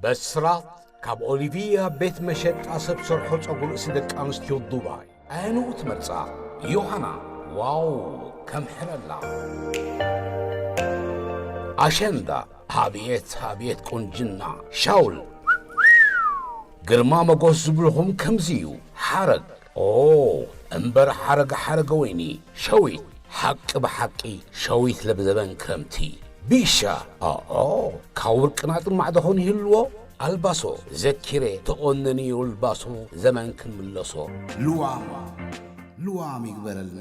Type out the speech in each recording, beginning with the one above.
በስራት ካብ ኦሊቪያ ቤት መሸጣ ሰብ ሰርሖ ጸጉሪ ርእሲ ደቂ ኣንስትዮ ዱባይ። ኣየንኡ ትመርጻ? ዮሃና። ዋው፣ ከም ሕለላ። ኣሸንዳ። ኣብየት፣ ኣብየት ቁንጅና። ሻውል። ግርማ መጎስ ዝብልኹም ከምዚ እዩ። ሓረግ። ኦ፣ እምበር ሓረግ ሓረገ ወይኒ። ሸዊት። ሓቂ ብሓቂ ሸዊት ለብዘበን ክረምቲ። ቢሻ። ኦኦ፣ ካብ ውርቂ ናጥር ማዕዶ ኾን ይህልዎ። ኣልባሶ። ዘኪረ ተቆነኒ ኣልባሶ ዘመን ክንምለሶ። ልዋም፣ ልዋም ይግበረልና።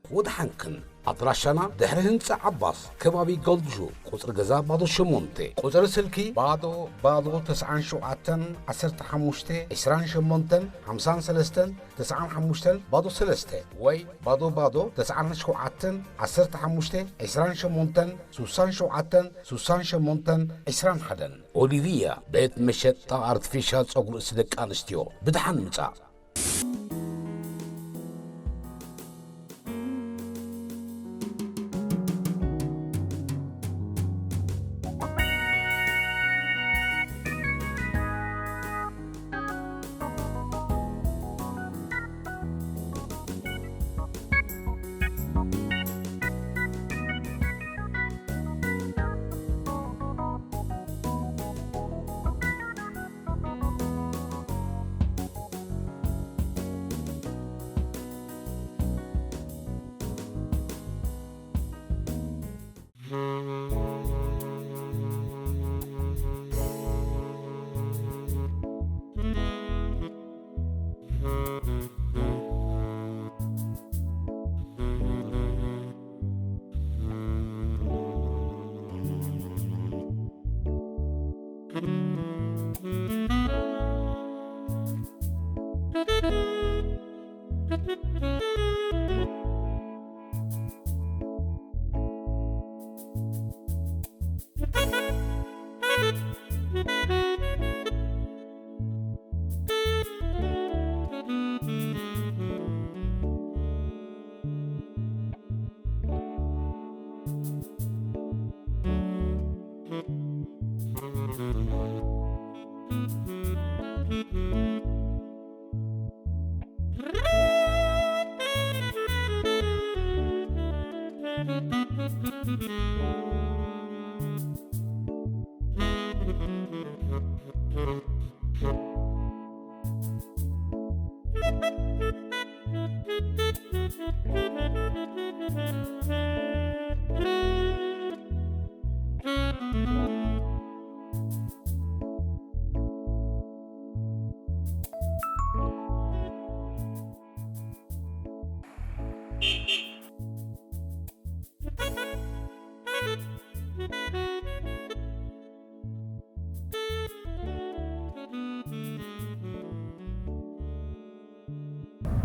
ወድሓንክን። ኣድራሻና ድሕሪ ህንጻ ዓባስ፣ ከባቢ ጎልድ ሹ፣ ቁጽሪ ገዛ ባዶ ሸሞንተ፣ ቁጽሪ ስልኪ ባዶ ባዶ ተስዓን ሸውዓተን ዓሰርተ ሓሙሽተ ዕስራን ሸሞንተን ሓምሳን ሰለስተን ተስዓን ሓሙሽተን ባዶ ሰለስተ ወይ ባዶ ባዶ ተስዓን ሸውዓተን ዓሰርተ ሓሙሽተ ዕስራን ሸሞንተን ሱሳን ሸውዓተን ሱሳን ሸሞንተን ዕስራን ሓደን። ኦሊቪያ ቤት መሸጣ ኣርቲፊሻል ጸጉሪ ርእሲ ደቂ ኣንስትዮ። ብድሓን ምጻእ።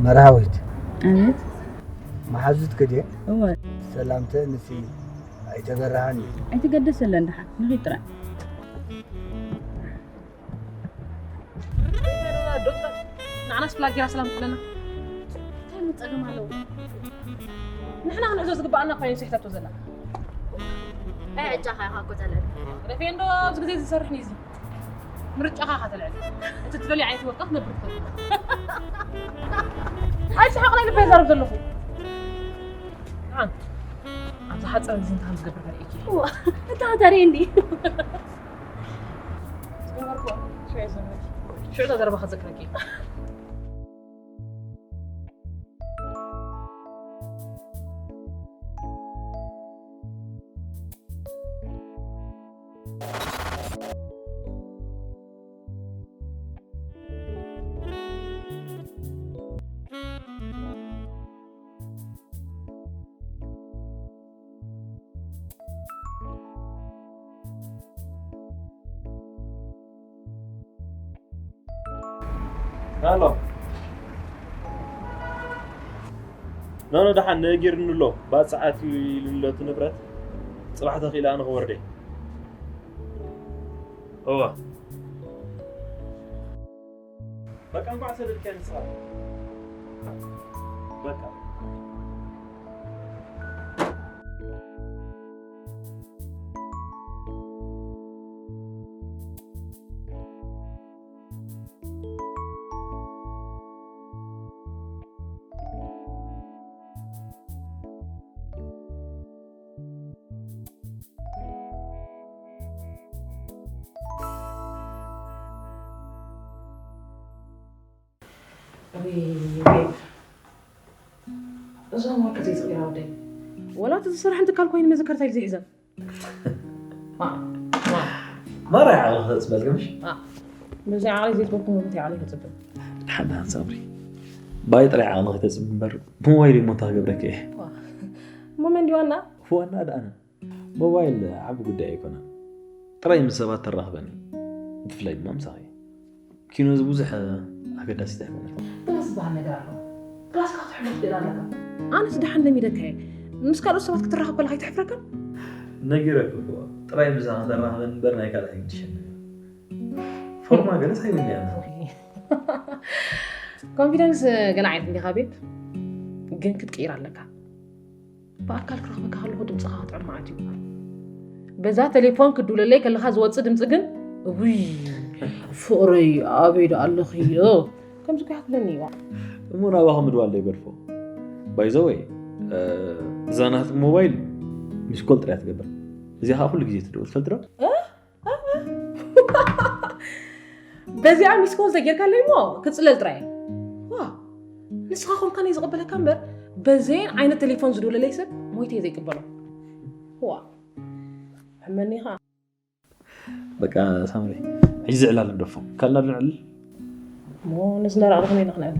መርሃዊት ኣቤት። መሓዙት ክድየ እወ። ሰላምተ ንሲ ኣይተበራሃን እዩ። ኣይትገደሰለን ደሓን ንኺድ ጥራይ። ንዓናስ ፍላጊራ ሰላም ትብለና እንታይ ምን ፀገም ኣለዎ? ንሕና ክንሕዞ ዝግበኣና እኳ እዩ ስሕተቶ ዘላ። ኣይ ዕጫኻ ኢኻ እኮ ተልዕል። ረፌ እንዶ ኣብዚ ግዜ ዝሰርሕ ንዚ ምርጫኻ ኢኻ ተልዕል። እቲ ትደልዮ ዓይነት ወርቂ ክትነብር ትኽእል። ኣይስሓቕ ናይ ልበይ ዛረብ ዘለኹ። ንዓን ኣብዚ ሓፀረ ግዜ እንታይ ከም ዝገብር ከርእየኪ። እታ ተርእየኒ። ዝገበርኩ ሽዑ ዘረባ ከዘክረኪ። ሃሎ። ኖኖ ደሓን ነጊርኒ ኣሎ ባፅዓት እዩ ኢሉኒ ኣሎ እቲ ንብረት ፅባሕ ተኽኢለ ኣነ ክወርደ እዋ በቃ እንኳዕ ሰደድካዮ ንስኻ በቃ እዞም ወርቂ ዘይትቕይራ ወደይ። ወላ እቲ ዝሰርሐን ትካል ኮይኑ መዘከርታ ኢሉ ዘይሕዘን። ማራ ዓቕሊ ክተፅበልካ ምሽ? በዚ ዓቕሊ ዘይፅበልኩ መብት ዓቕሊ ከፅብል። ሓዳን ሳምሪ ባይ ጥራይ ዓቕሊ ክተፅብ እምበር ብሞባይል እሞ እንታይ ክገብረካ እየ። እሞ መን ድዩ ዋና? ዋና ደኣነ ሞባይል ዓቢ ጉዳይ ኣይኮነን። ጥራይ ምስ ሰባት ተራኽበኒ፣ ብፍላይ ድማ ምሳኺ። ኪኖ እዚ ብዙሕ ኣገዳሲት ኣይኮነትን። ክላስ ዝበሃል ነገር ኣሎ። ክላስካ ክትሕሎ ትኽእል ኣለካ። ኣነስ ደሓን ለሚደካ እየ። ምስ ካልኦት ሰባት ክትራኸብ ከለኻ ኣይትሕፍረካን? ነጊረኪ እኮ፣ ጥራይ ምሳኺ ተራኽበኒ እምበር ናይ ካልእ ኣይግድሸኒ። ፎርማ ገለስ ኣይብልንያ። ኮንፊደንስ ገና ዓይነት እንዲኻ ቤብ፣ ግን ክትቅይር ኣለካ። ብኣካል ክረኽበካ ከለኹ ድምፅኻ ክጥዕም መዓት እዩ። በዛ ቴሌፎን ክድውለለይ ከለኻ ዝወፅእ ድምፂ ግን ውይ ፍቕረይ ኣበይ ዶ ኣለኺ ከምዚ ኩያ ትብለኒ እዋ። እሞ ናባኻ ምድዋል ዶ ይገድፎ? ባይዘወይ እዛ ናትኩም ሞባይል ሚስኮል ጥራይ ትገብር። እዚኣ ከዓ ኩሉ ግዜ ትድውል ትፈልጥ ዶ? በዚኣ ሚስኮል ተጌርካለይ እሞ ክፅለል ጥራይ። ዋ ንስኻ ኮንካ ናይ ዝቕበለካ እምበር በዘይን ዓይነት ቴሌፎን ዝድውለለይ ሰብ ሞይተ ዘይቅበሎ። ዋ ሕመኒ ኢኻ። በቃ ሳምሪ ሕጂ ዝዕላል ንደፎ ካልና ንዕልል። እሞ ነዚ እንዳረኣኹም ኢና ክንዕልል።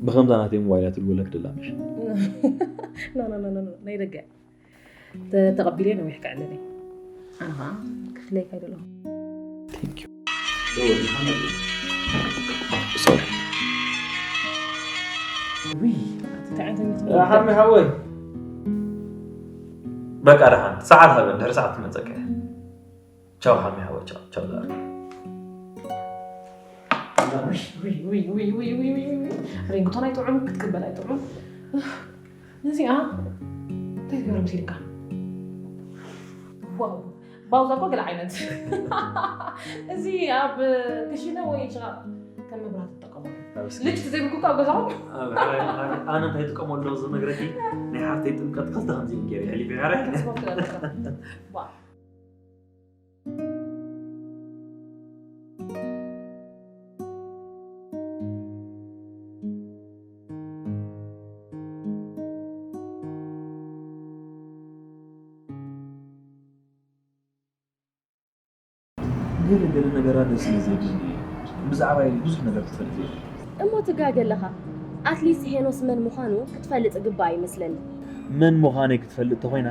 ብኸምዛ ናተይ ሞባይላ ትልወለ ክደላ ምሽ ናይ ደገ ተቐቢለ ነዊሕ ክዕልል ኣነ ከዓ ክፍለይካ ይደለኹ። ሓሚ ሓወይ በቃ ደሓን ሰዓት ሃበ ድሕሪ ሰዓት ትመፀካ እያ። ቻው ሓሚ ሓወይ ቻው ቻው። ሪንግቶን ኣይጥዑም ክትቅበል ኣይጥዑም። ነዚኣ እንታይ ትገብር ምስ ኢልካ? ዋው ባውዛ እኮ ገለ ዓይነት እዚ ኣብ ክሽነ ወይ ሽቓቕ ከም መብራት ትጥቀመሉ ልጭ ዘይብልኩ ካብ ገዛኹም ኣነ እንታይ ጥቀመሉ ዝነግረኪ ናይ ሓፍተይ ጥምቀት ክልተ ከምዚ ገይረ ሕሊፈ ገለ ገለ ነገራት ደስ ስለ ዘይብለኒ እየ። ብዛዕባይ ብዙሕ ነገር ክትፈልጥ እየ። እሞ ትጋገ ኣለኻ። ኣትሊስት ሄኖስ መን ምዃኑ ክትፈልጥ ግባእ ይመስለኒ። መን ምዃነይ ክትፈልጥ ተኾይና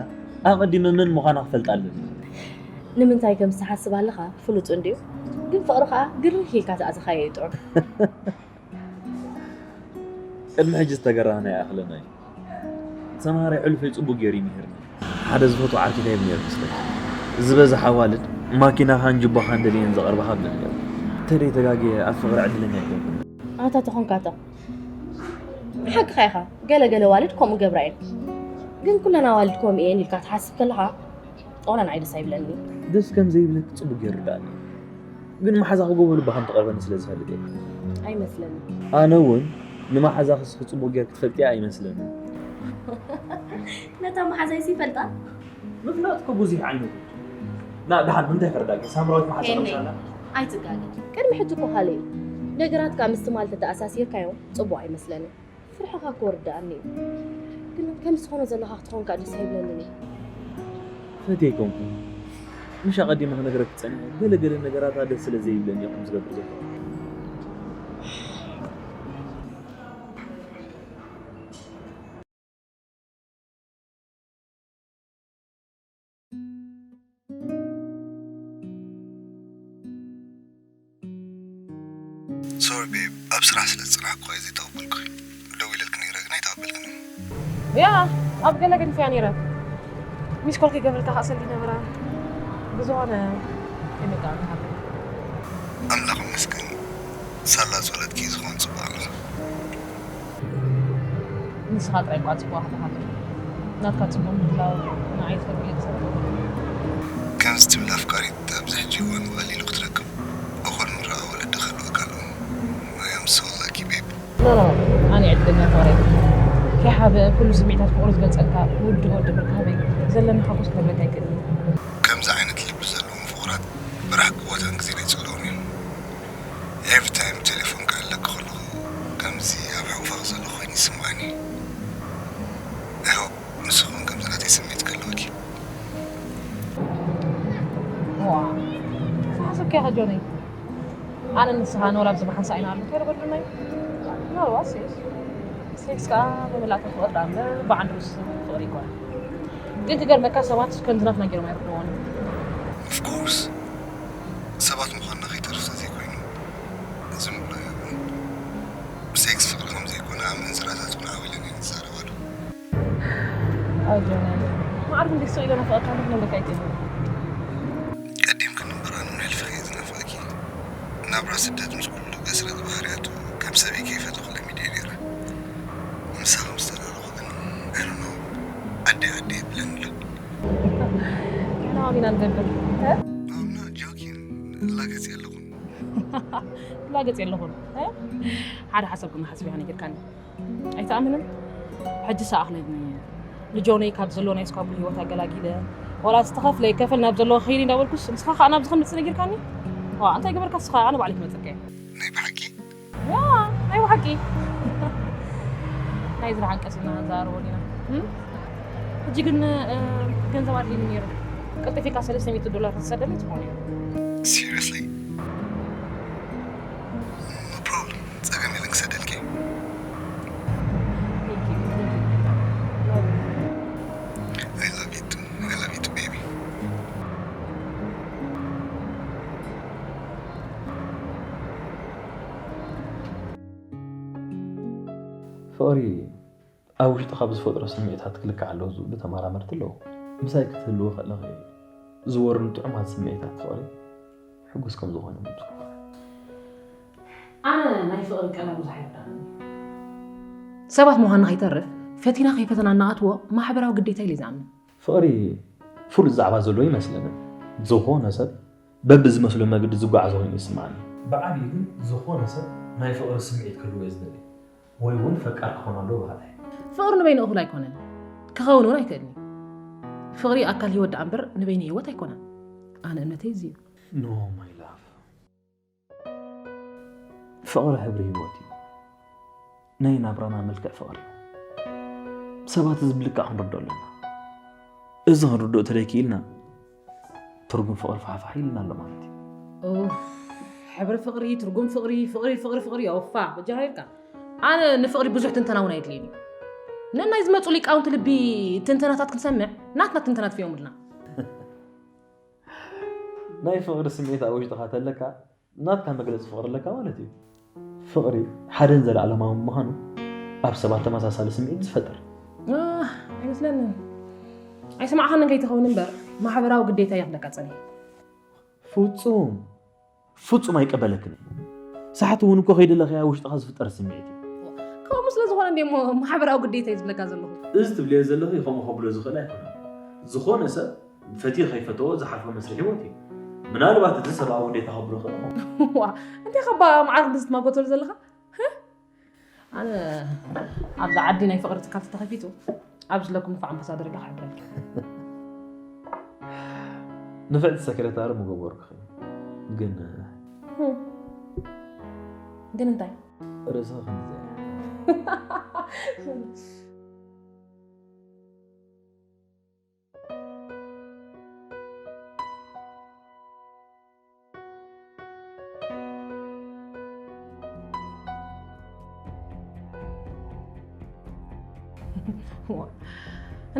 ኣቐዲመ መን ምዃና ክፈልጣ ኣለኒ። ንምንታይ ከምዚ ትሓስብ ኣለኻ ፍሉጥ እንድዩ። ግን ፍቕሪ ኸኣ ግርህ ኢልካ ዝኣዘኻዮ እዩ ጥዑም። ቅድሚ ሕጂ ዝተገራህና ይኣኽለና እዩ። ተምሃራይ ሕሉፈይ ጽቡቕ ገይሩ ይምህርኒ። ሓደ ዝፈትዎ ዓርኪ እንታይ ይብል ነይሩ መስለኪ? ዝበዝሕ ኣዋልድ ማኪናኻን ጅቦኻን ደልየን ዘቐርባኻ ይብለኒ ነይሩ። እንተደይ ተጋግየ ኣብ ፍቕሪ ዕድለኛ ኣይኮንኩን። ኣታ ተኾንካታ ሓቅኻ ኢኻ፣ ገለ ገለ ኣዋልድ ከምኡ ይገብራ እየን። ግን ኩለን ኣዋልድ ከምኡ እየን ኢልካ ትሓስብ ከለኻ ዋላ ንዓይ ደስ ኣይብለኒ። ደስ ከም ዘይብለኪ ጽቡቕ ገይሩ ይርድኣኒ እዩ። ግን መሓዛኺ ጎቦ ልባ ከም ትቐርበኒ ስለ ዝፈልጥ እየ። ኣይመስለንን። ኣነ እውን ንመሓዛኺ እስኺ ጽቡቕ ጌርኪ ትፈልጥያ ኣይመስለንን። ነታ መሓዛይሲ ይፈልጣ? ምፍላጥ እኮ ብዙሕ ዓይነት እዩ። ና ደሓን ንምንታይ ከረዳእኪ? ሳምራዊት መሓዛ ሄኒ፣ ከምሻላ? ኣይትጋገ። ቅድሚ ሕጂ እኮ ካልእ እዩ። ነገራትካ ምስ ትማል ተተኣሳሲርካዮም ጽቡቕ ኣይመስለንን። ፍርሕኻ እኮ ርድኣኒ እዩ። ግን ከምዚ ትኾኖ ዘለኻ ክትኾን ከኣ ደስ ኣይብለንን እዩ። ፈትየ ኣይኮንኩን። ምሽ ኣቐዲመ ክነግረኪ ጸኒሐ፣ ገለ ገለ ነገራታ ደስ ስለ ዘይብለኒ እየ ከምዚ ዝገብር ዘለኹ። ሶሪ ቤብ፣ ኣብ ስራሕ ስለ ዝጸናሕኩ እየ ዘይተቐበልኩኺ። ደዊለልኪ ነይረ ግን ኣይተቐበልክን። ያ ኣብ ገለ ገዲፈያ ነይረ። ሚስ ኮል ከይገብረልካ ከኣ ሰልዲ ነበራ። ብዝኾነ ከመይ ከኣ ንሃብ። ኣምላኽ ይመስገን። ሳላ ጸሎትኪ ዝኾን ጽቡቕ ኣለኻ። ንስኻ ጥራይ እኳ ጽቡቕ ክትሃብ ናትካ ጽቡቕ ምህላው ንዓይ ዝፈልጥ ሰብ። ከምዚ ትብል ኣፍቃሪት ኣብዚ ሕጂ እዋን ብቐሊሉ ክትረክብ እኹል ምረኣ ወለዲ ክህልወካ ኣለዎ። I am so lucky babe. No no no ኣነ ዕድለኛ ፍቕረይ ከይሓበ ኩሉ ስምዒታት ፍቕሩ ዝገልጸልካ ውዱእ ወዲ ምርካበይ ዘለኒ ሓጎስ ክነግረካ ኣይክእልን። ብራሕቂ ቦታን ግዜን ኣይጽልኦን እዩ። Every time ቴሌፎን ክዕለክ ከለኹ ከምዚ ኣብ ሕቑፍኺ ዘለኹ ኮይኑ ይስምዓኒ። I hope ንስኺ እውን ከምዚ ናተይ ስምዒት ክህልወኪ። ዋ ሓሰብከ ኢኻ ጆነይ። ኣነ ንስኻ ንወላ ኣብዚ ብሓንሳእ ኢና ኣሎ ተረበሉናይ። ምናልባት ሴክስ ሴክስ ከዓ ብመላእክቲ ፍቕሪ ዳ እምበር ብዓንድሩስ ፍቕሪ ይኮነ። ግን ክገርመካ ሰባት ከምዚ ናትና ገይሮም ኣይረድእዎን። Of course ሰባት ምዃንና ከይተርፍ ተዘይኮይኑ ዝም ብሎ ይኸውን። ሴክስ ፍቕሪ ከም ዘይኮነ ኣብ መንዝራታት እውን ዓው ኢለን እየን ዝዛረባሉ። ኣጆና ማዕርግ እንዴት ሰው ኢለና ፈቐካ ንብለካ ኣይትይኹን። ቀዲምኪ እምበር ኣነ ንሕልፍኺ እየ ዝናፍቐኪ። ናብራ ስደት ምስ ኩሉ ገስረጥ ባህርያቱ ከም ሰበይ ከይፈተኹ ለሚደ ነይረ። ምሳኺ ምስ ተላለኹ ግን I don't know ዓደይ ዓደይ የብለኒ ኣሎ። ንሕና ኢና ንገብር I'm not joking ላገጽ የለኹን። ላገጽ የለኹን ሓደ ሓሳብ ግን ሓስብ ኢኻ ነጊርካኒ ኣይትኣምንን ሕጂ ሰኣኽለኒ ንጆነይ ካብ ዘለዎ ናይ ስኳቡ ህይወት ኣገላጊለ ዋላ ዝተኸፍለ ይከፈል ናብ ዘለዎ ኸይዲ እንዳበልኩስ ንስኻ ከዓ ናብዚ ከምፅእ ነጊርካኒ ዋ እንታይ ገበርካ ስኻ ኣነ ባዕለይ ክመፀካ እየ ናይ ብሓቂ ያ ናይ ብሓቂ ናይ ዝረሓን ቀሲና ንዛረቦ ዲና ሕጂ ግን ገንዘብ ኣድልኒ ነይሩ ቀልጢፊካ ሰለስተ ሚእቲ ዶላር ክትሰደለይ ትኾኑ እዩ Seriously? No problem. ጸገም የለን ክሰደልኪ። I love you too. I love you too, baby. ፍቕሪ ኣብ ውሽጥኻ ብዝፈጥሮ ስምዒታት ክልካዕ ኣለዎ ዝብሉ ተመራመርቲ ኣለዉ። ምሳይ ክትህልዊ ከለኺ ዝወርዱ ጥዑማት ስምዒታት ፍቕሪ ሕጉስ ከም ዝኾነ ምምስኩ። ኣነ ናይ ፍቕሪ ቀና ብዙሕ ኣይርዳእን። ሰባት ምዃንና ከይተርፍ ፈቲና ከይፈተና እናኣትዎ ማሕበራዊ ግዴታ ኢለ ዝኣምን። ፍቕሪ ፍሉጥ ዛዕባ ዘለዎ ይመስለንን ዝኾነ ሰብ በብዝመስሎ መገዲ ዝጓዓዞ ኮይኑ ይስምዓኒ። ብዓብዩ ግን ዝኾነ ሰብ ናይ ፍቕሪ ስምዒት ክህልዎ እየ ዝደሊ ወይ እውን ፈቃር ክኾን ኣለዎ በሃላይ። ፍቕሪ ንበይኑ እኹል ኣይኮነን፣ ክኸውን እውን ኣይክእልን እዩ። ፍቕሪ ኣካል ህይወት ደኣ እምበር ንበይኑ ህይወት ኣይኮነን። ኣነ እምነተይ እዚ እዩ። No my love ፍቕሪ ሕብሪ ህይወት እዩ። ናይ ናብራና መልክዕ ፍቕሪ እዩ። ሰባት እዚ ብልክዕ ክንርድኦ ኣለና። እዚ ክንርድኦ ተደይክኢልና ትርጉም ፍቕሪ ፋሕፋሕ ኢልና ኣሎ ማለት እዩ። ኡፍ፣ ሕብሪ ፍቕሪ፣ ትርጉም ፍቕሪ፣ ፍቕሪ ፍቕሪ ፍቕሪ ኦፋ በጃኻ ኢልካ። ኣነ ንፍቕሪ ብዙሕ ትንተና እውን ኣየድልየኒ እዩ። ነናይ ዝመፁ ሊቃውንቲ ልቢ ትንተናታት ክንሰምዕ ናትና ትንተና ትፍዮምልና። ናይ ፍቕሪ ስምዒት ኣብ ውሽጥኻ ተለካ ናትካ መግለፂ ፍቕሪ ኣለካ ማለት እዩ። ፍቕሪ ሓደን ዘለኣለማዊ ምዃኑ ኣብ ሰባት ተመሳሳሊ ስምዒት ዝፈጥር። ኣይመስለንን። ኣይሰማዕኻንን ከይትኸውን እምበር ማሕበራዊ ግዴታ እየ ክብለካ ጸኒሐ። ፍጹም ፍጹም ኣይቀበለክን። ሳሕቲ እውን እኮ ከይደለኽያ ውሽጥኻ ዝፍጠር ስምዒት እዩ። ከምኡ ስለ ዝኾነ እንደ እሞ ማሕበራዊ ግዴታ እዩ ዝብለካ ዘለኹ። እዚ ትብልዮ ዘለኺ ከምኡ ከብሎ ዝኽእል ኣይኮነን። ዝኾነ ሰብ ፈትዩ ከይፈተዎ ዝሓልፎ መስርሕ ህይወት እዩ። ምናልባት እቲ ሰብኣዊ ግዴታ ከብሎ ክእል ይኸውን። ዋ እንታይ ከባ መዓርግ ንዝትማጎተሉ ዘለኻ? ኣነ ኣብዚ ዓዲ ናይ ፍቕሪ ትካል ተተኸፊቱ ኣብ ዝለኩም ንፋዕ ኣምባሳደር ኢለ ክሕብረልኪ። ንፍዕቲ ሰክረታሪ ምገበርኩኺ ግን ግን እንታይ ርእስኺ ክንዘያ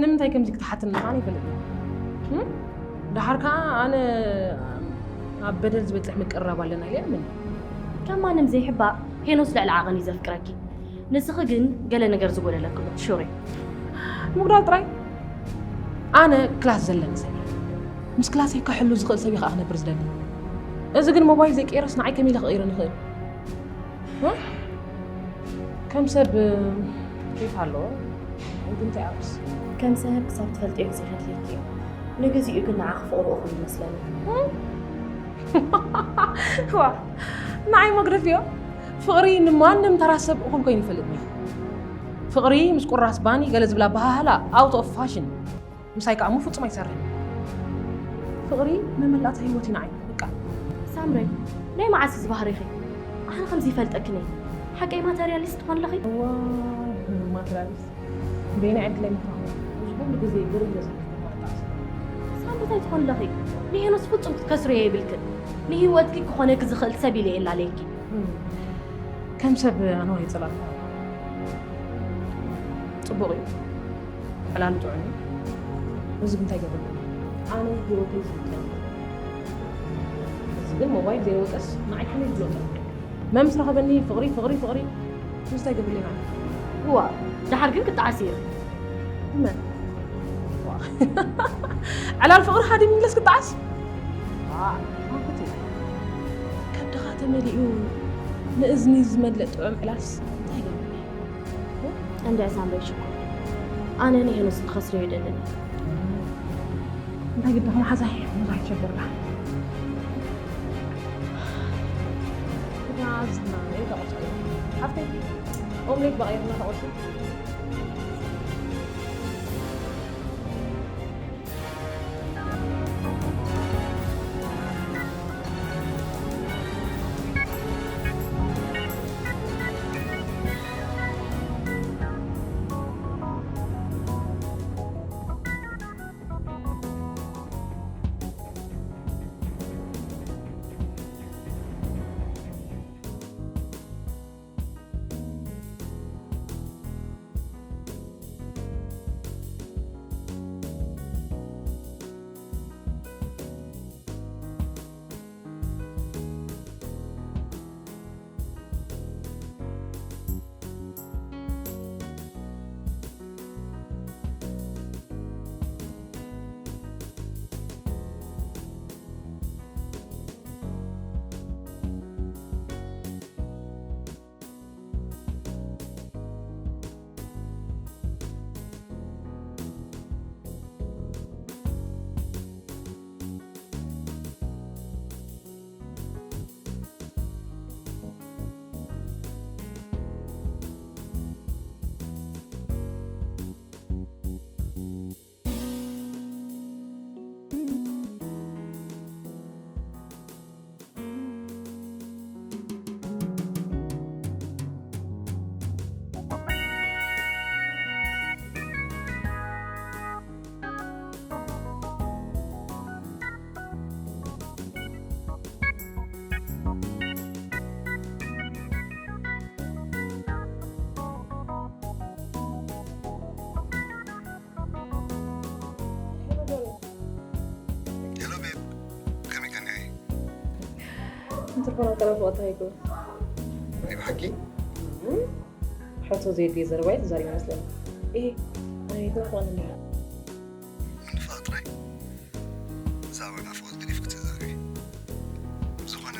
ንምንታይ ከምዚ ክትሓትኒ ምዃን ይፈልጥ እየ። እም? ደሓር ከኣ ኣነ ኣብ በደል ዝበጽሕ ምቅርራብ ኣለና ኢለ ይኣምን። ከም ማንም ዘይሕባእ ሄኖስ ልዕሊ ዓቐን እዩ ዘፍቅረኪ። ንስኺ ግን ገለ ነገር ዝጎደለኪ ኣሎ ትሹሪ። ምጉዳል ጥራይ ኣነ ክላስ ዘለኒ ሰብ እየ። ምስ ክላሰይ ከሕሉ ዝኽእል ሰብ እየ ከኣ ክነብር ዝደሊ። እዚ ግን ሞባይል ዘይቀይረስ ንዓይ ከመይ ኢለ ክቕይሮ ንኽእል? እ? ከም ሰብ ኬፍ ኣለዎ ግን እንታይ ኣርስ ከም ሰብ ክሳብ ትፈልጥዮ ግዜ ከድልየኪ እዩ። ንግዚኡ ግን ንዓኺ ፍቕሩ እኹል ይመስለኒ። ዋ ንዓይ መግረፍ እዮ። ፍቕሪ ንማንም ተራ ሰብ እኹል ኮይኑ ይፈልጥኒ። ፍቕሪ ምስ ቁራስ ባኒ ገለ ዝብል ኣበሃህላ out of fashion። ምሳይ ከኣ እሞ ፍጹም ኣይሰርሕን። ፍቕሪ መመላእታ ህይወት እዩ ንዓይ። በቃ ኣምረይ፣ ናይ መዓስ እዚ ባህሪኺ? ኣነ ከምዚ ይፈልጠክን እየ። ሓቀይ ማተርያሊስት ትኾን ኣለኺ? እዋ ማትራሊስ በይና ዕድለይ ምዃኑ እዚ ኩሉ ግዜ ግርም ገዛ ተቋርጣ ሳምንታይ ትኾን ኣለኺ? ንሄኖስ ፍጹም ክትከስርዮ የብልክን። ንህይወትኪ ክኾነኪ ዝኽእል ሰብ ኢለ የላለየኪ። ከም ሰብ ኣነ ይጸላልካ ጽቡቕ እዩ። ዕላሉ ጥዑም እዩ። እዚ ግን እንታይ ይገብር? ኣነ ህይወተይ ዝምጠን እዚ ግን ሞባይል ዘይወቀስ ንዓይ ከመይ ዝብሎ መምስ ረኸበኒ ፍቕሪ ፍቕሪ ፍቕሪ ምስታይ ገብርሌና እዋ፣ ደሓር ግን ክጠዓስ እየ። መን ዕላል ፍቕሪ ሓዲ ምለስ ክጠዓስ ከብድኻ ተመሊኡ ንእዝኒ ዝመልእ ጥዑም ዕላልስ እንታይ ገብርሌ እንድዒ ሳምረይ ሽኮር፣ ኣነ ንሄኖስ ክኸስርዮ ይደልን። እንታይ ግድኻ መሓዛይ ምዛ ይሸገርካ እዛ ዝና ተቆርሶ ሓፍተይ ኦምሌት በቒርና ተቆርሶ ሄሎ ቤብ፣ ከመይ ቀኒኺ? እንተኾነ ቀረብ ወቕታ ይግበር ናይ ብሓቂ? ሕቶ ዘየድልየ ዘረባ እዩ ተዛሪበ መስለኒ። እሄ ኣይትናፍቐኒ እንዲኻ። ምንፋቕ ጥራይ። ብዛዕባ ናፍቖት ገዲፍኪ ትዛረቢ። ብዝኾነ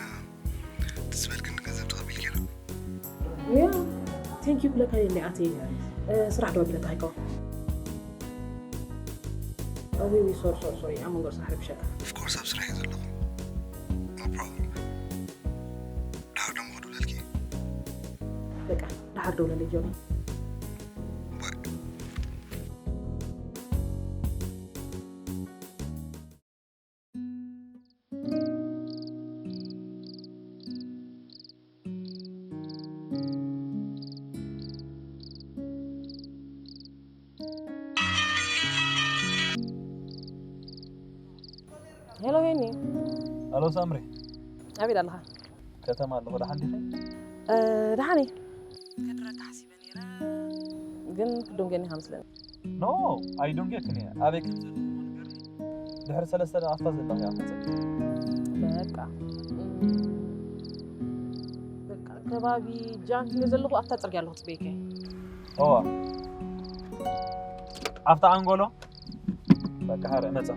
ትስበልክን ገንዘብ ተቐቢልኪ ዶ? ያ ቴንክ ዩ ክብለካ እየ እንዲ ኣትየ ስራሕ ዶ ኣቢለካ ኣይኮ ወይ ወይ ሶሪ ሶሪ ሶሪ ኣብ መንጎ ስራሕ ረብሸካ Of course ኣብ ስራሕ እየ ዘለኹ። No problem። ድሓር ደሞ ክድውለልኪ። በቃ ድሓር ደውለለይ ጆኒ። Bye። ሄሎ ሄኒ። ሄሎ ሳምሪ። ኣበይ ኣለኻ? ከተማ ኣለኹ። ደሓን ዲኺ? ደሓን እየ። ከድረካ ሓሲበ ነይረ ግን ክደንገኒ ሃምስለን ኖ ኣይደንገክን እየ። ኣበይ ከም ዘለኹ ንገርኒ። ድሕሪ ሰለስተ ደቓቕታ ዘለኺ እያ ክትመጽእ። በቃ በቃ ከባቢ ጃንክ እንደ ዘለኹ ኣብታ ጽርግያ ኣለኹ ጽበይከ። እዋ ኣብታ ኣንጎሎ በቃ ሃረ መጻ።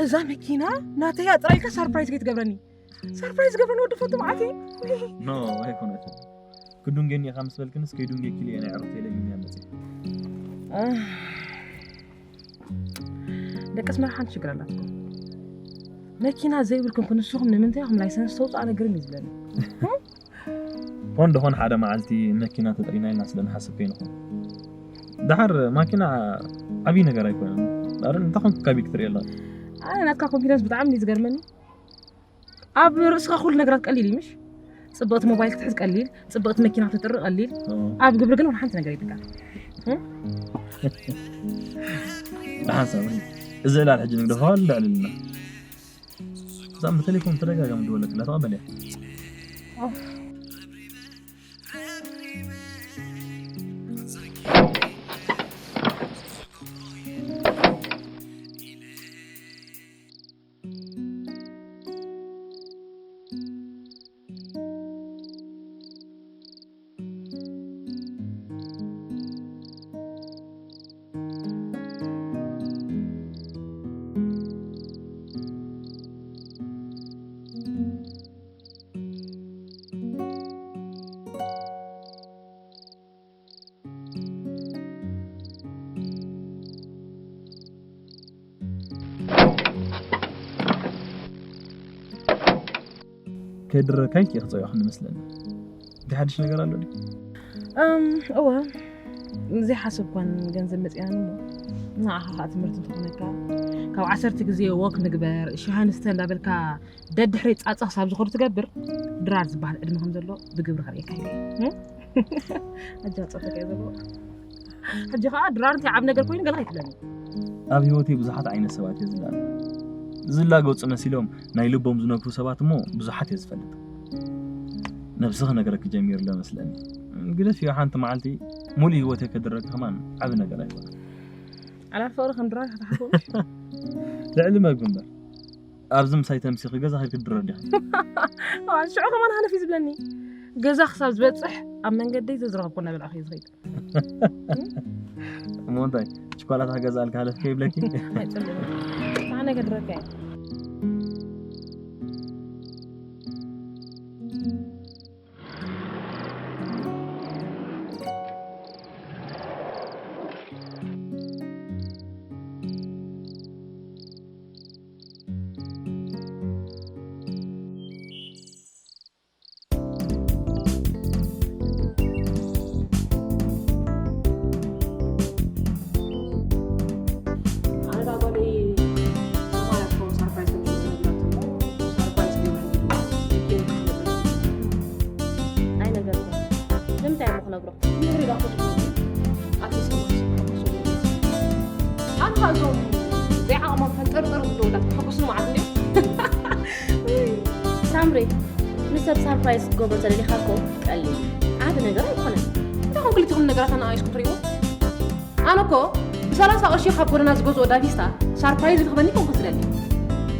እዛ መኪና ናተያ ጥራይ ኢልካ ሳርፕራይዝ ከይትገብረኒ። ሳርፕራይዝ ገብረኒ ወዲ ፈቱ መዓት። ኖ ኣይኮነትን። ክዱንጌኒ ኢኻ ምስ በልክንስ ከይዱንጌኪ ኢለ ናይ ዕረፍቲ ኢለ ሚኒያ መፅእ። ደቂ ኣስመራ ሓንቲ ሽግር ኣላትኩም። መኪና ዘይብልኩም ክንስኹም ንምንታይ ኢኹም ላይሰንስ ተውፅኣ ነገር እዩ ዝብለኒ። ኮን ደኾን ሓደ መዓልቲ መኪና ተጠሪና ኢልና ስለ ንሓስብ ከይንኾን። ደሓር ማኪና ዓብዪ ነገር ኣይኮነን። ኣረ እንታይ ኮንክ ካቢክ ትርእየላ? ኣነ ናትካ ኮንፊደንስ ብጣዕሚ እዩ ዝገርመኒ። ኣብ ርእስኻ ኩሉ ነገራት ቀሊል እዩ ምሽ? ጽብቕቲ ሞባይል ክትሕዝ ቀሊል፣ ጽብቕቲ መኪና ክትጥሪ ቀሊል። ኣብ ግብሪ ግን ሓንቲ ነገር ይብልካ። ደሓን ሰብ እዚ ዕላል ሕጂ ንግደፋ ልዕልልና። እዛም ብቴሌፎን ተደጋጋሚ ድወለክላ ተቐበልያ። ከድረካይ ክጽዮኽ ንመስለኒ። እንታይ ሓድሽ ነገር ኣሎ? እም እወ፣ ዘይሓሰብኳን ገንዘብ መፅኣኒ እሞ ንዓኻ ከዓ ትምህርቲ እንትኾነካ ካብ ዓሰርተ ግዜ ወክ ንግበር ሻሃ ንስተ እንዳበልካ ደድሕሪ ፃፀ ክሳብ ዝኸዱ ትገብር። ድራር ዝበሃል ዕድመ ከም ዘሎ ብግብሪ ከርእየካ ኢለ። ሕጂ ኣፀበቀ ዘሎ። ሕጂ ከዓ ድራር እንታይ ዓብ ነገር ኮይኑ ገለ ኣይትብለኒ። ኣብ ህይወተይ ብዙሓት ዓይነት ሰባት እየ ዝላለ። ዝላገጹ መሲሎም ናይ ልቦም ዝነግሩ ሰባት እሞ ብዙሓት እየ ዝፈልጥ። ነብሲ ክነግረኪ ጀሚሩ ኣሎ መስለኒ። ግደፍዮ፣ ሓንቲ መዓልቲ ሙሉእ ህይወተይ ከድረኪ ከማን ዓቢ ነገር ኣይኮነን። ዓላል ፍቕሪ ከም ድራር ከተሓስቦ። ልዕሊ መግቢ እምበር። ኣብዚ ምሳይ ተምሲኺ ገዛ ከይድረር ዲኻ? ሽዑ ከማን ሃለፍ እዩ ዝብለኒ። ገዛ ክሳብ ዝበፅሕ ኣብ መንገደይ ዘዝረኸብኮ እናበላዕኹ እየ ዝኸይድ። እሞ እንታይ ችኳላታ ገዛ ኣልካ ሃለፍ ከይብለኪ? ኣይፅልእን። ኣነ ከድረካ እየ። ሳምሪ፣ ንሰብ ሳርፕራይዝ ክትገብሮ ተደሊኻ እኮ ቀሊል እዩ። ዓቢ ነገር ኣይኮነን። እንታይ ኮን ክልቲኹም ነገራት ኣነኣኢስኩም ትርእይዎ? ኣነ እኮ ብሰላሳ ቅርሺ ካብ ጎደና ዝገዝኦ ዳቪስታ ሳርፕራይዝ ክትበኒ ኮንኩ ዝደሊ።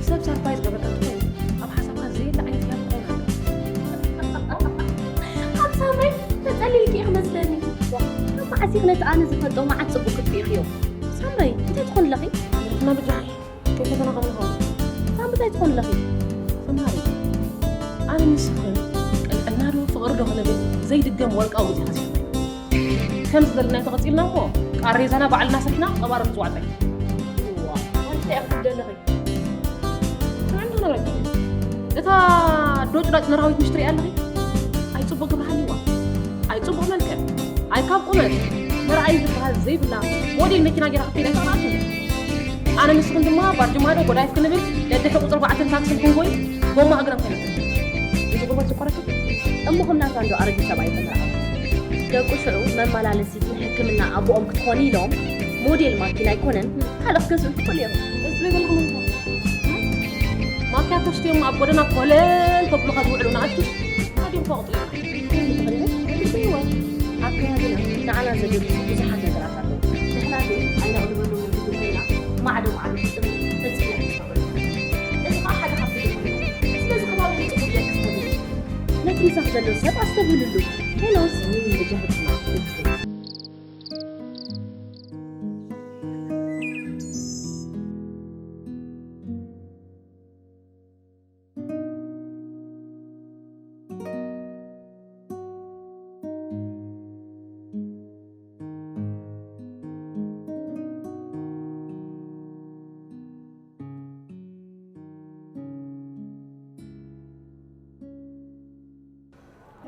ሰብ ሳርፕራይዝ ገበርካ እንተኾይኑ ኣብ ሓሳብካ ዘየለ ዓይነት ያብ ክኸውን ኣለዎ። ኣብ ሳምሪ ተጸሊልኪ ኢኺ መስለኒ። ካብ መዓስ ኢኺ ነቲ ኣነ ዝፈልጦ መዓት ጽቡቕ ክትሪኢኽዮ? ሳምሪ እንታይ ትኾን ኣለኺ? ርሕና ብጃኺ ከይፈተና ከም ንኸውን። ሳምሪ እንታይ ትኾን ኣለኺ? ተምሃሪ ኣነ ንስኽን ቅንዕና ዶ ፍቕሪ ዶ ክንብል ዘይድገም ወርቃዊ ግዜ ሓሲብና ኢና። ከም ዝደለናዮ ተቐጺልና እሞ ቃሬዛና ባዕልና ሰሪሕና ቀባሪ ምጽዋዕ ጥራይ። እዋ፣ ኣንቲ እንታይ ክትብሊ ኣለኺ? ስምዒ እንዶ ክነግረኪ። እታ ዶጭ ዳጭ ነርሃዊት ምሽ ትሪኣ ኣለኺ? ኣይ ጽቡቕ ግብሪ ሃልይዋ። ኣይ ጽቡቕ መልክዕ። ኣይ ካብ ቁመት መርኣዪ ዝበሃል ዘይብላ ሞዴል መኪና ጌራ ክትከይድ ኣይተኽእላትኒ። ኣነ ንስኽን ድማ ባርጅማዶ ጎዳይፍ ክንብል ደድሕሪ ቁጽሪ ኣርባዕተን ታክስን ክንጎይ ጎማ እግረን ከይነትርፍ። እዚ ቁርበት ዝቆረከ እሞ ከም ናታ እንዶ ኣረጊት ሰብኣይ ተመርዓው። ደቁ ሽዑ መመላለሲት ንሕክምና ኣቦኦም ክትኾኒ ኢሎም ሞዴል ማኪና ኣይኮነን ካልእ ክገዝኡ ክኽእሉ እዮም። እዚ ዘይበልኩም እንተ ማኪያቶ ስትዮም ኣብ ጎደና ኮለል ተብሉኻ ዝውዕሉ ንኣሽቱ ኣድዮም ፈቕጡ እዮም። ኣብ ከባቢና ንዓና ዘገድሱ ብዙሓት ነገራት ኣለዉ። ምኽንያቱ ኣይነቕልበሉ ምንግዱ ኮይና ማዕዶ ማዕዶ ፍጽም ፈጺምና ንስተውዕል። እዚ ኸኣ ሓደ ካብቲ ድኽመት እዩ። ስለዚ ከባቢ ጽቡቕ የክስተብል። ነቲ ምሳኽ ዘሎ ሰብ ኣስተብህልሉ። ሄኖስ፣ ብጃህትና ንግዱ።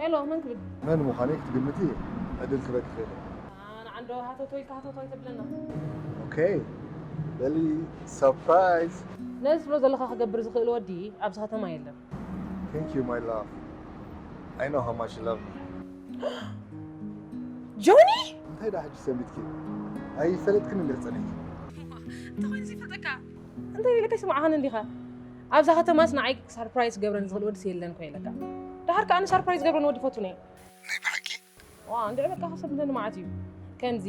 ሄሎ፣ መን ክብል? መን ምዃነይ ክትግምቲ ዕድል ክበኪ ክእል። ንዓንዶ ሃተቶ ኢልካ ሃተቶ ኣይተብለና። ኦኬ፣ በሊ፣ ሰርፕራይዝ። ነዚ ትብሎ ዘለኻ ክገብር ዝኽእል ወዲ ኣብዚ ከተማ የለን። Thank you, my love. I know how much you love me. ጆኒ! እንታይ ዳ ሕጂ ሰሚትኪ? ኣይፈለጥክን እንድር ጸኒሕኪ። እንታይ ኮይኑ ዘይፈልጠካ? እንታይ ኢለካ ይስምዓኻን እንዲኻ? ኣብዛ ከተማስ ንዓይ ሰርፕራይዝ ገብረን ዝኽእል ወዲ የለን ኮ ኢለካ። ደሓር ከኣ ንሰርፕራይዝ ገብረን ወዲ ፈቱኒ። ናይ ብሓቂ? ዋ እንድዒ በቃ ከሰምተኒ መዓት እዩ። ከምዚ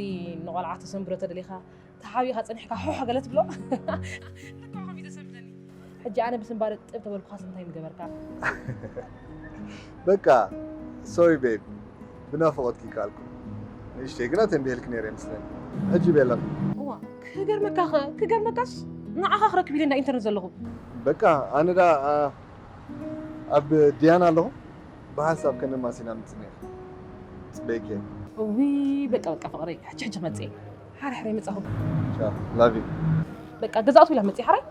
ንቆልዓ ተሰንብሮ ተደሊኻ ተሓቢኻ ጸኒሕካ ሖሖ ገለ ትብሎ። ልክዕ ከምኡ እዩ ተሰምተኒ። ሕጂ ኣነ ብስንባደ ጥብ ተበልኩኻስ እንታይ ምገበርካ? በቃ ሶሪ ቤብ፣ ብናፍቖትኪ ይከኣልኩ። ንእሽተይ ግና ተንቢሄልኪ ነይረ ይመስለኒ። ሕጂ ቤላ። እዋ ክገርመካ ኸ ክገርመካስ ንዓኻ ክረክብ ኢለ እንዳ ኢንተርነት ዘለኹ። በቃ ኣነ ዳ ኣብ ዲያና ኣለኹ። ብሓንሳብ ከነማሲና ምጽንሕ ጽበይኪ። እዊ በቃ በቃ ፍቕረይ ሕጂ ሕጂ ክመጽእ እየ። ሓረ ሕረ ይመጻኹ። ላቪ። በቃ ገዛእቱ ኢላ መጽእ ሓራይ።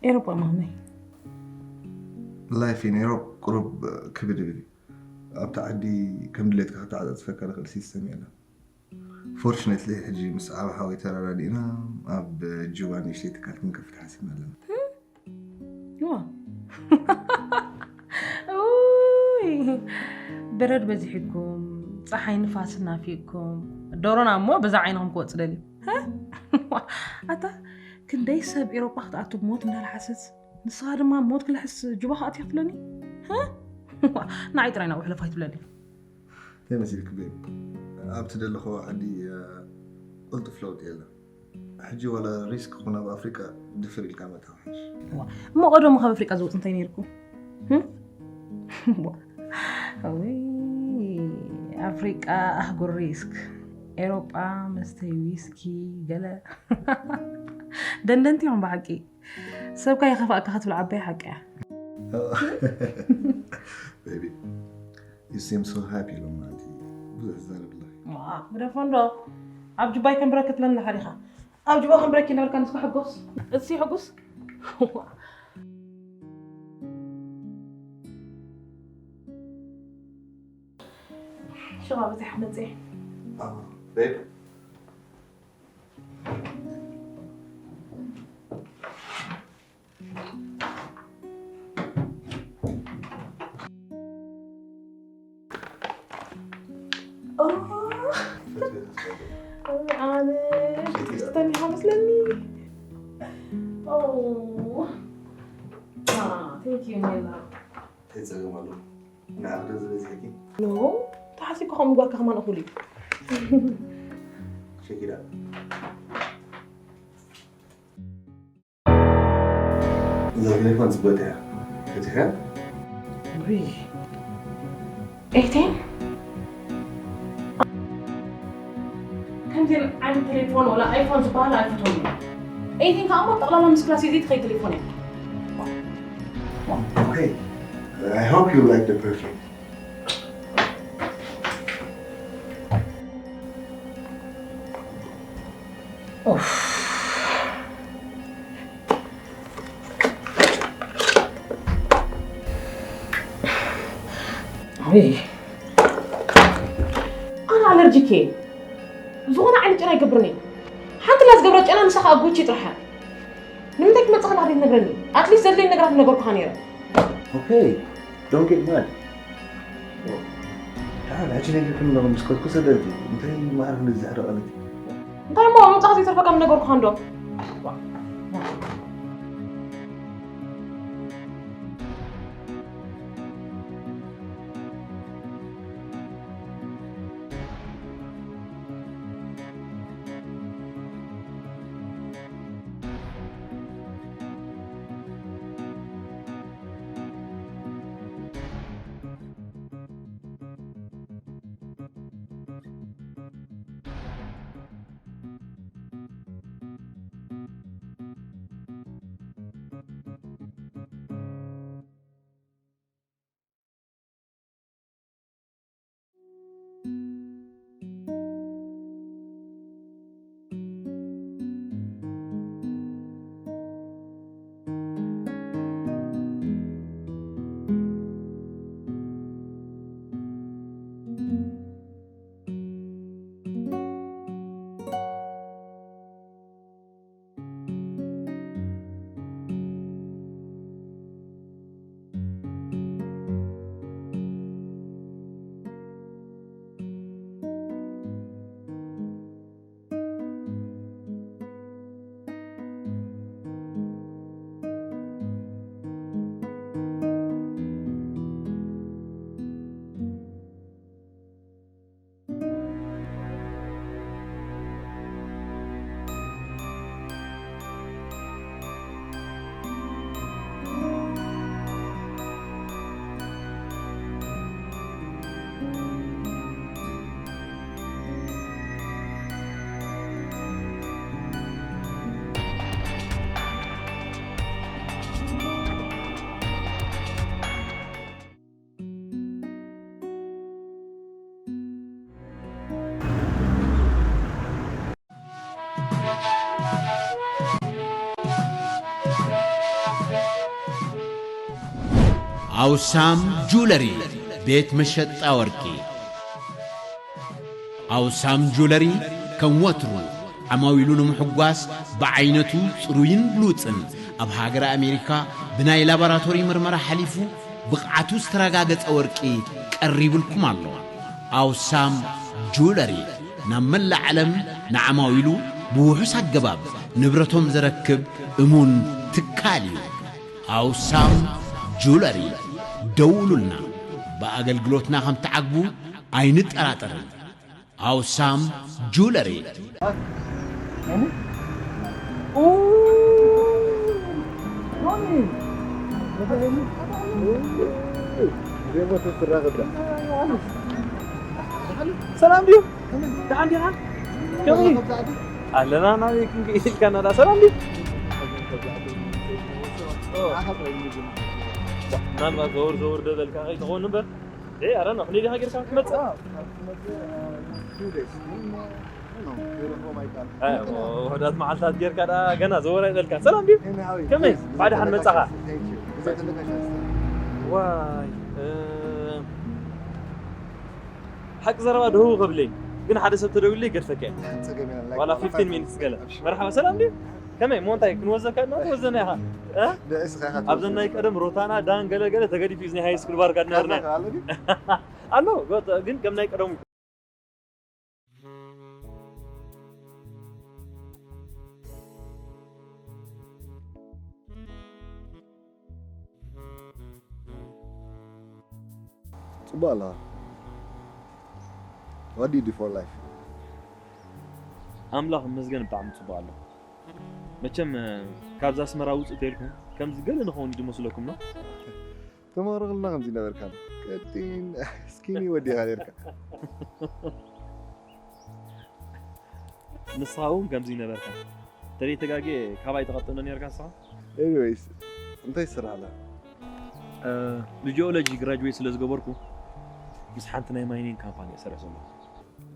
ኤሮጳ ማመይ። Life in Europe ቁሩብ ክብድ ይብል እዩ። ኣብቲ ዓዲ ከም ድሌትካ ክተዓጻጽፈካ ዝኽእል ሲስተም የለን። Fortunately ሕጂ ምስ ዓቢ ሓወይ ተረዳዲእና ኣብ ጁባ ንእሽተይ ትካል ክንከፍት ሓሲብና ኣለና። ዋ ኡይ፣ በረድ በዚሕኩም፣ ፀሓይ ንፋስ ናፊቅኩም፣ ዶሮና እሞ በዛ ዓይንኹም ክወፅ ደልዩ። ኣታ ክንደይ ሰብ ኤሮጳ ክትኣቱ ሞት እንዳልሓሰስ፣ ንስኻ ድማ ሞት ክልሕስ ጁባ ክኣትዮ ክትብለኒ? ንዓይ ጥራይ ናብኡ ሕለፍ ኣይትብለኒ። እንታይ መሲልክ ቤብ? ኣብቲ ደለኹ ዓዲ ቅልጡፍ ለውጢ የለን። ሕጂ ዋላ ሪስክ ኹን ኣብ ኣፍሪቃ ድፍር ኢልካ መታውሓሽ። እሞ ቀደሙ ካብ ኣፍሪቃ ዝወፅ እንታይ ነይርኩም? ኣፍሪቃ ኣህጉር ሪስክ፣ ኤሮጳ መስተይ ዊስኪ ገለ ደንደንቲ እዮም ብሓቂ። ሰብካ የኸፋእካ ክትብል ዓባይ ሓቂ እያ። Baby, you seem so happy ሎማዓንቲ። ብዙሕ ትዛረብ ኣለኺ። ግደፎ እንዶ፣ ኣብ ጁባይ ከም ብረክ ትብለኒ ኣለኻ ዲኻ? ኣብ ጁባ ከም ብረክ እናበልካ ንስካ ሕጎስ፣ እሲ ሕጉስ። ሽባ በዚሕ መፅእ። ቤብ፣ ኣነ ክስተኒኻ መስለኒ። ተፀገም ኣሎ። ንዓቕደ ዝበዝሕኪ ኖ፣ ተሓሲብካ ከምኡ ምግባርካ ከማን እኹል እዩ። ሸኪዳ እዛ ቴሌፎን ጽብቕቲ እያ። ፈቲሕያ? ውይ፣ ኤይቲን ከምዚን ዓይነት ቴሌፎን ወላ ኣይፎን ዝበሃል ኣይፈትወን እየ። ኤይቲን ከዓ እሞ ጠቕላላ ምስ ክላስ እዚ ትኸይድ ቴሌፎን እያ። Okay. I hope you like the perfume. ኡፍ። ውይ። ኣነ ኣለርጂክ እየ። ዝኾነ ዓይነት ጨና ኣይገብርን እየ። ሓንቲ ላ ዝገብረ ጨና ንሳ ከዓ ጉቺ ጥራሕ እያ። ንምንታይ ክትመፅእ ከለካ ዘይትነግረኒ? ኣትሊስት ዘድልየኒ ነገራት ምነገርኩኻ ነይረ። Okay, don't get mad. ደሓን ሕጂ ነገር ክንነቕ ምስ ከድኩ ሰደቲ እንታይ ማዕረ ክንዲ ዝሕረቐለቲ? እንታይ እሞ ምውፃእ ዘይተርፈካ ምነገርኩኻ እንዶ። ኣውሳም ጁለሪ፣ ቤት መሸጣ ወርቂ። ኣውሳም ጁለሪ ከም ወትሩ ዓማዊሉ ንምሕጓስ ብዓይነቱ ጽሩይን ብሉጽን ኣብ ሃገረ ኣሜሪካ ብናይ ላቦራቶሪ ምርመራ ሓሊፉ ብቕዓቱ ዝተረጋገጸ ወርቂ ቀሪብልኩም ኣሎ። ኣውሳም ጁለሪ ናብ መላእ ዓለም ንዓማዊሉ ብውሑስ ኣገባብ ንብረቶም ዘረክብ እሙን ትካል እዩ። ኣውሳም ጁለሪ፣ ደውሉልና። ብኣገልግሎትና ከም ትዓግቡ ኣይንጠራጠርን። ኣውሳም ጁለሪ። ሰላም ድዩ? ደሓን ዲኻ? ከመይ ኣለና? ናበይ ክንከይድ ኢልካና? ዳ ሰላም ድዩ? ምናልባት ዘውር ዘውር ደበልካ ከይትኸውን እምበር። ኣረ ነው ክንደይ ዲኻ ጌርካ ክትመጽእ? ውሑዳት መዓልታት ጌርካ ዳ ገና ዘወር ኣይበልካ። ሰላም ድዩ? ከመይ? ባዕድሓን መጻኻ? ዋይ፣ ሓቂ ዘረባ ደህው ከብለይ ግን ሓደ ሰብ ተደውለይ ገድፈካ እየ። ዋላ fifteen minutes ገለ። መርሓባ፣ ሰላም ድዩ? ከመይ እሞ እንታይ ክንወዘካ እና ትወዘና ኢኻ? ኣብዘን ናይ ቀደም ሮታና ዳን ገለ ገለ ተገዲፉ እዩ ናይ ሃይ ስኩል ባር ጋር ነርና ኣሎ። ግን ከም ናይ ቀደሙ ጽቡቕ ኣለኻ። What do you do for life? ኣምላኽ ይመስገን ብጣዕሚ ጽቡቕ ኣሎ። መቸም ካብዛ ኣስመራ ውጽእ ተልኩም ከምዚ ገለ ንኸውን ድመስለኩም ነው። ተማሃሮ ከለና ከምዚ ነበርካ። ቀጢን ስኪኒ ወዲኻ ነርካ። ንስኻ እውን ከምዚ ነበርካ። ተለይ ተጋጌ ካባይ ትቐጥኖ ነርካ ንስኻ። Anyways እንታይ ትሰርሕ ኣለኻ? ብጂኦሎጂ ግራጅዌት ስለ ዝገበርኩ ምስ ሓንቲ ናይ ማይኒንግ ካምፓኒ እሰርሕ ዘለኹ።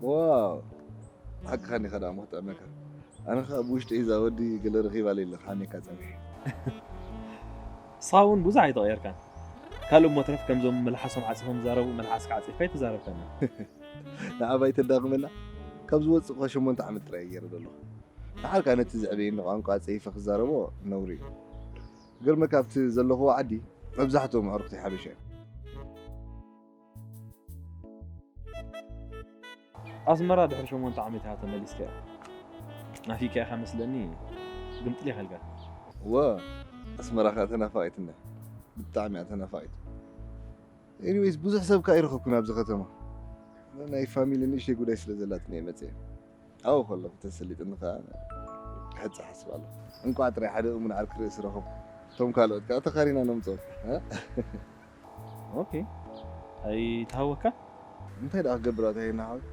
ዋው ሓቅኻ ኒኻ ደኣ ሞት ጠመካ። ኣነ ኸኣ ብውሽጢ ሒዛ ወዲ ገለ ረኺባ ለይለ ሓሜካ ጸኒሐ። ንስኻ እውን ብዙሕ ኣይተቐየርካን። ካልእ እሞ ትረፍ ከምዞም መልሓሶም ዓጺፎም ዝዛረቡ መልሓስካ ዓጺፍካ ኣይተዛረብካና። ንዓባይ ተዳኽመላ ካብ ዝወጽእ እኳ ሸሞንተ ዓመት ጥራይ እየ ገይረ ዘለኹ። ደሓር ከኣ ነቲ ዘዕበየኒ ቋንቋ ኣጸይፈ ክዛረቦ ነውሪ እዩ። ክገርመካ ኣብቲ ዘለኽዎ ዓዲ መብዛሕትኦም ኣዕሩኽቲ ሓበሻ እዮም። ኣስመራ ድሕሪ ሸሞንተ ዓመት ኢኻ ተመሊስካያ። ናፊቅካ ኢኻ መስለኒ ግምጥል ኢኻ ኢልካ። እወ ኣስመራ ከኣ ተናፋቒትና ብጣዕሚ እያ ተናፋቒት። Anyways ብዙሕ ሰብ ከኣ ኣይረኸብኩን ኣብዚ ከተማ። ናይ ፋሚሊ ንእሽተይ ጉዳይ ስለ ዘላትኒ እየ መፅየ። ኣብኡ ከለኹ ተሰሊጥኒ ከኣ ክሕጽ እሓስብ ኣለኹ። እንቋዕ ጥራይ ሓደ እሙን ዓርኪ ርእሲ ረኸብኩ። እቶም ካልኦት ከኣ ተኻሪና ነምጽኦም። ኦኬ ኣይተሃወካ? እንታይ ደኣ ክገብር ኣታ ሄና ሓወይ?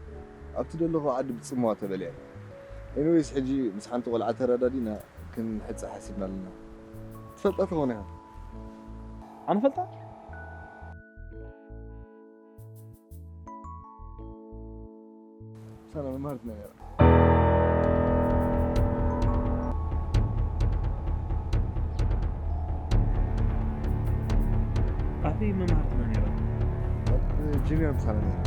ኣብቲ ደለኹ ዓዲ ብጽምዋ ተበሊዐ። Anyways ሕጂ ምስ ሓንቲ ቆልዓ ተረዳዲና ክንሕጽ ሓሲብና ኣለና። ትፈልጣ ትኸውን ኢኻ። ኣነ ፈልጣ? ሳና መምሃርትና ነይራ። ኣበይ መምሃርትና ነይራ? ጁኒየር ምሳና ነይራ።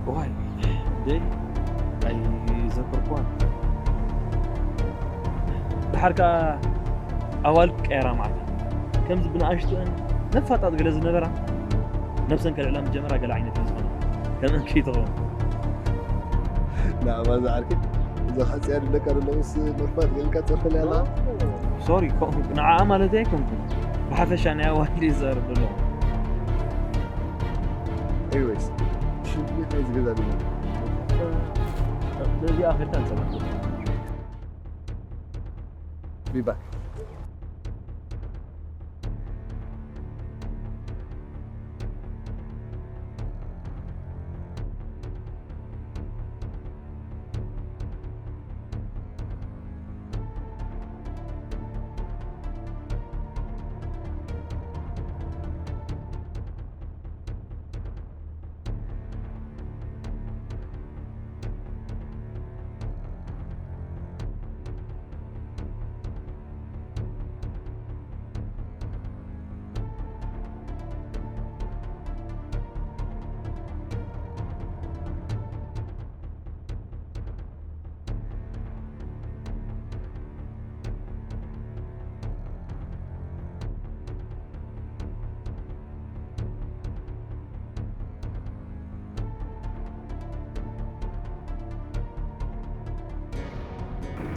ዋይ ደይ ኣይዘከርኩዋን። ድሓር ከኣ ኣዋልድ ቀየራ ማዕታ ከምዚ ብንኣሽቱአን ነፋጣጥ ገለ ዝነበራ ነብሰን ከልዕላ ምስ ጀመራ ገለ ዓይነት እዩ ዝኾነ ከም እንኪ ትኸውን። ንዓባ ዝዓርኪ እዛ ሓፂያ ድለካ ደለውስ መርፋጥ ጌልካ ፀርፈለያ ኣለኻ። ሶሪ ንዓኣ ማለት ኣይኮንኩን ብሓፈሻ ናይ ኣዋልድ ይዛረብ ደለኹ። Anyways ሽጉጥ ናይ ዝገዛ ድና በዚኣ ከድካ ንፀባሕ Be back.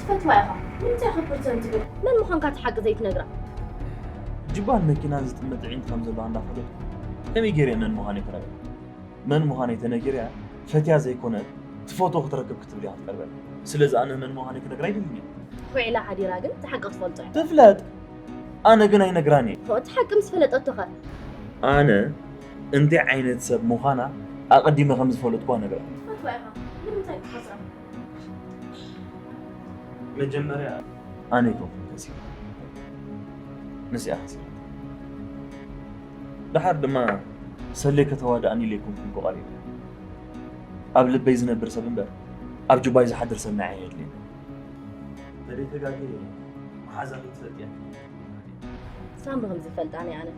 ፈትዋ ኢኻ። ንምንታይ ኢኻ ፕርሰንት ትብል? መን ምዃንካ እቲ ሓቂ ዘይትነግራ? ጅባን መኪናን ዝጥምት ኣዒንቲ ከም ዘለዋ እንዳፈለጥኩ፣ ከመይ ገይረ መን ምዃነይ ክነግራ? መን ምዃነይ ተነጊረያ፣ ፈትያ ዘይኮነ፣ ትፈትዎ ክትረክብ ክትብል እያ ክትቀርበኒ። ስለዚ ኣነ መን ምዃነይ ክነግራ ኣይደልን እየ። ውዒላ ሓዲራ ግን እቲ ሓቂ ትፈልጦ እያ። ትፍለጥ፣ ኣነ ግን ኣይነግራን እየ። ሆ፣ እቲ ሓቂ ምስ ፈለጠቶ ኸ? ኣነ እንታይ ዓይነት ሰብ ምዃና ኣቐዲመ ከም ዝፈለጥኩ ነግራ። ፈትዋ ኢኻ። ንምንታይ ክትኸስራ? መጀመርያ ኣነ ኣይኮንኩን ከሲረ፣ ንስያ ከሲራ። ደሓር ድማ ሰለይ ከተዋድኣኒ ኢለ ኣይኮንኩን እኮ ቀሪበ። ኣብ ልበይ ዝነብር ሰብ እምበር ኣብ ጁባይ ዝሓድር ሰብ ንዓይ ኣየድልየኒ። ተደይተጋግየ መሓዛ ክትፈልጥያ። ሳምሪ ከም ዝፈልጣ ናይ ኣነ።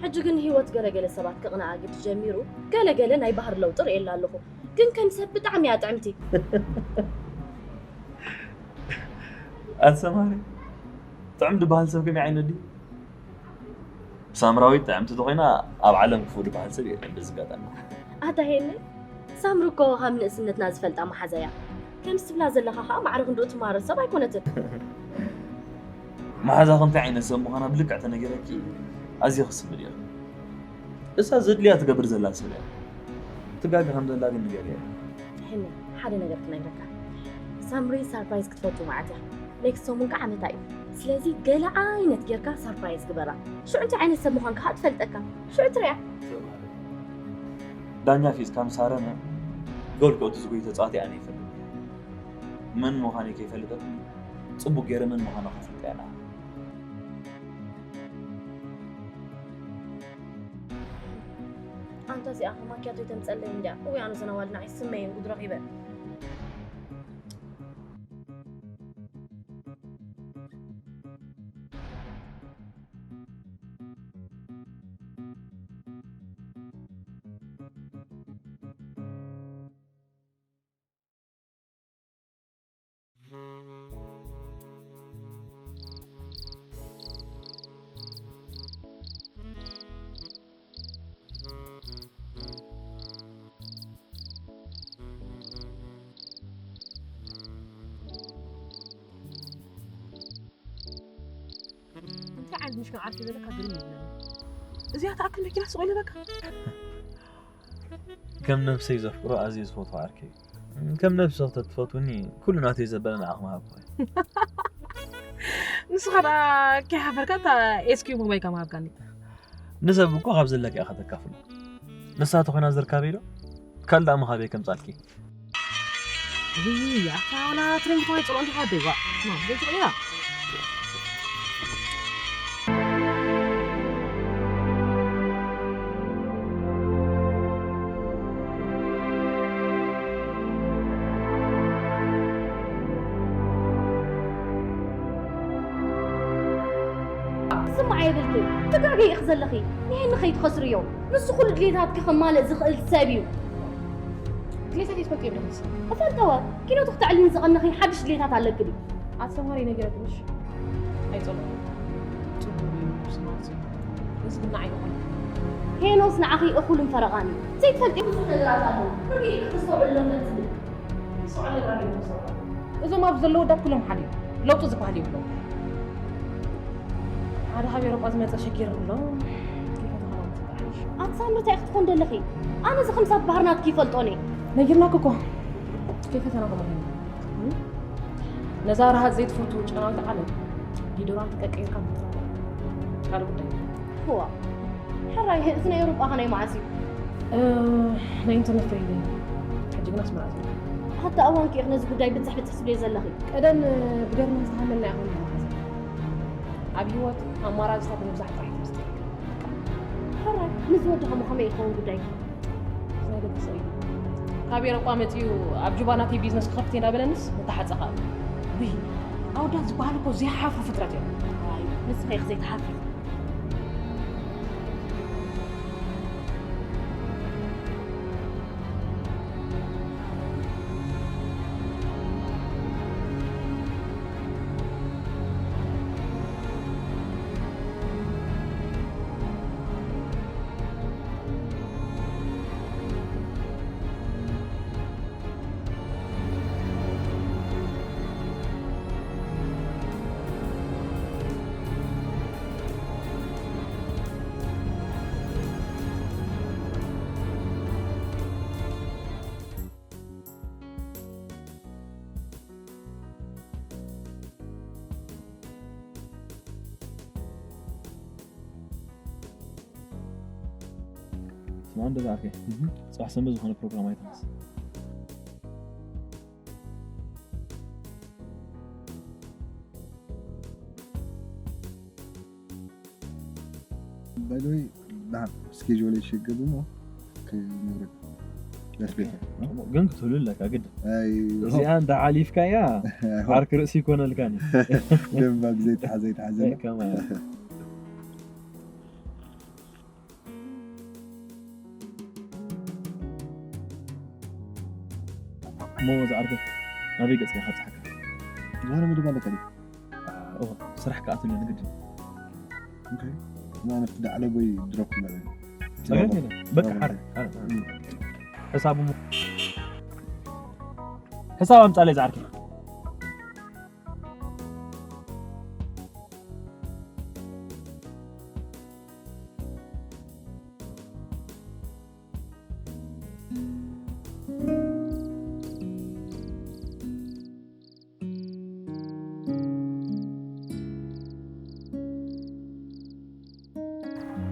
ሕጂ ግን ህይወት ገለገለ ሰባት ክቕንኣ ግዲ ጀሚሩ፣ ገለገለ ናይ ባህሪ ለውጢ ርእየላ ኣለኹ። ግን ከም ሰብ ብጣዕሚ እያ ጥዕምቲ። ኣቲ ሰማሪ፣ ጥዑም ዝበሃል ሰብ ከመይ ዓይነት ድዩ? ሳምራዊት ጥዕምቲ ተኾይና ኣብ ዓለም ክፉእ ዝበሃል ሰብ የለን። በዚ ኣጋጣሚ ኣታ ሄኒ፣ ሳምሪ እኮ ካብ ንእስነትና ዝፈልጣ መሓዛ እያ። ከምዚ ትብላ ዘለኻ ኸኣ ማዕረ ክንድኡ ትማረር ሰብ ኣይኮነትን። መሓዛ ከምቲ ዓይነት ሰብ ምዃና ብልክዕ ተነጊረኪ ኣዝየ ክስምድ እየ። እሳ ዘድልያ ትገብር ዘላ ሰብ እያ። ትጋገ ከም ዘላ ግን ንገርያ። ሄኒ፣ ሓደ ነገር ክነግረካ። ሳምሪ ሳርፕራይዝ ክትፈቱ መዓት እያ። ኔክስት ሰሙን ከዓ ዓመታ እዩ። ስለዚ ገለ ዓይነት ጌርካ ሳርፕራይዝ ግበራ። ሽዑ እንታይ ዓይነት ሰብ ምዃንካ ከዓ ትፈልጠካ። ሽዑ ትሪኣ። ዳኛ ፊዝካ ምስ ሃረመ ጎል ክእቱ ዝጎይ ተጻዋቲ ኣነ ይፈልጥ። መን ምዃነይ ከይፈልጠት ጽቡቅ ገይረ መን ምዃና ከፍልጠ እያ። ኣንታ እዚኣ ማኪያቶ ተምጸለይ እንድያ። እውይ ኣነ ዘናዋል ንዓይ ስመይ እንጉድ ረኺበ። እንታይ ዓይነት ምሽክን ዓርኪ ዘለካ ግርም ይብለኒ። እዚኣ ትኣክል መኪና ስቕ ኢለ በቃ። ከም ነብሰይ ዘፍቅሮ ኣዝየ ዝፈትዎ ዓርከይ እዩ። ከም ነብሲ ከተትፈትውኒ ኩሉ ናተይ ዘበለ ንዓኹም ሃብኩ። ንስኻ ደኣ ከይሓፈርካ እታ ኤስኪው ሞባይልካ ምሃብካኒ። ንሰብ እኮ ካብ ዘለካ ኢኻ ተካፍሎ። ንሳ ተኾይና ዝርካበይ ዶ? ካልእ ደኣ መኻበይ ከምጻልኪ። ውይ፣ ኣታ ወላ ትሬንግ ተዋይ ጽልኦ እንዲኻ ኣደይ፣ ዋ። ማ፣ ዘይትቕያ። ስማዕ የብልኪ፣ ትጋገይ ኢኺ ዘለኺ። ንሄኒ ከይትኸስርዮ። ንሱ ኩሉ ድሌታትኪ ከማልእ ዝኽእል ሰብ እዩ። ድሌታተይ ትፈልጥዮ ዶ ንስኺ? እፈልጦ እወ። ኪኖ ክትዕልሚ ዝቐነኺ ሓድሽ ድሌታት ኣለኪ ድዩ? ኣስተምሃሪ ነጊረኪ ምሽ? ኣይጸልኦን። ጽቡቕ እዩ፣ ስማርት እዩ። ንዝግናዕ ኣይኮነን። ሄኖስ ንዓኺ እኹልን ፈረቓን እዩ። ዘይትፈልጥዮ ብዙሕ ነገራት ኣሎ። ርግእ ኢልኪ ክስተውዕልሎም ፈትኒ። ዝስዕል ነገር ኣሎ ይመስለካ? እዞም ኣብዚ ዘለዉ ኣወዳት ኩሎም ሓደ እዮም። ለውጢ ዝበሃል የብሎም። ሓደ ካብ ኤውሮጳ ዝመጸ ሸጊር ኣሎ። ከይፈተኻ ምጽጋዕ ይሻል። ኣቲ ሳምሪ እንታይ ክትኾን ደለኺ? ኣነ እዚ ከምሳት ባህርናትኪ ይፈልጦን እየ። ነጊርናኪ እኮ። ከይፈተና ከምኡ። ነዛ ረሃጽ ዘይትፈቱ ጨናዊት ዓለም ዲዶራንት ቀቀይርካ ምጥራይ ካልእ ጉዳይ እዩ። እዋ፣ ሕራይ፣ እዚ ናይ ኤውሮጳ ኸ ናይ መዓስ እዩ? እ፣ ናይ ኢንተርነት ትሬኒንግ እዩ። ሕጂ ግን ኣስመራ ዘሎ። ኣታ እዋንኪ ኢኺ ነዚ ጉዳይ ብጽሕ ብጽሕ ትብልዮ ዘለኺ። ቀደም ብደርመን ዝተሃመልና ኢና ክንብል ንሓስብ። ኣብ ህይወት ኣማራጺታት ምብዛሕ ጥራሕ ትምስጢር። ሕራይ፣ ምስ ወዲ ኸሞ ከመይ ይኸውን ጉዳይኪ? ናይ ደቂ ሰው እዩ። ካብ ኤሮጳ መጺኡ ኣብ ጁባ ናተይ ቢዝነስ ክኸፍት እየ እንዳበለንስ ምተሓጸኻ። ውይ፣ ኣወዳት ዝበሃሉ እኮ ዘይሓፍሩ ፍጥረት እዮም። ኣይ፣ ንስኺ ኢኺ ዘይትሓፍሪ። ኣንደ ዛርኬ ጽባሕ ሰንበት ዝኾነ ፕሮግራም ኣይተንስ። By the way, ደሓን ስኬጁል ይሸገብ እሞ ክነግረካ። That's better. ግን ክትህሉ ኣለካ ግድ። ኣይ፣ እዚኣ እንተ ሓሊፍካያ ዓርኪ ርእሲ ይኮነልካን እዩ። ደምባ ብዘይተሓዘ ይተሓዘ። ከማያ ሞ ዝዓርከ ናበይ ገጽካ ካብጽሓካ? ዝኾነ መደብ ኣለካ ድዩ? እዎ፣ ስራሕ ክኣትሉ ንግድን። ኦኬ። ማለት ዳዕለ ቦይ ድሮፕ ማለት ጸገም የለን። በቃ ሓረ፣ ሓረ፣ ሓረ። ሕሳብ እሞ፣ ሕሳብ ኣምጻለይ ዝዓርከ።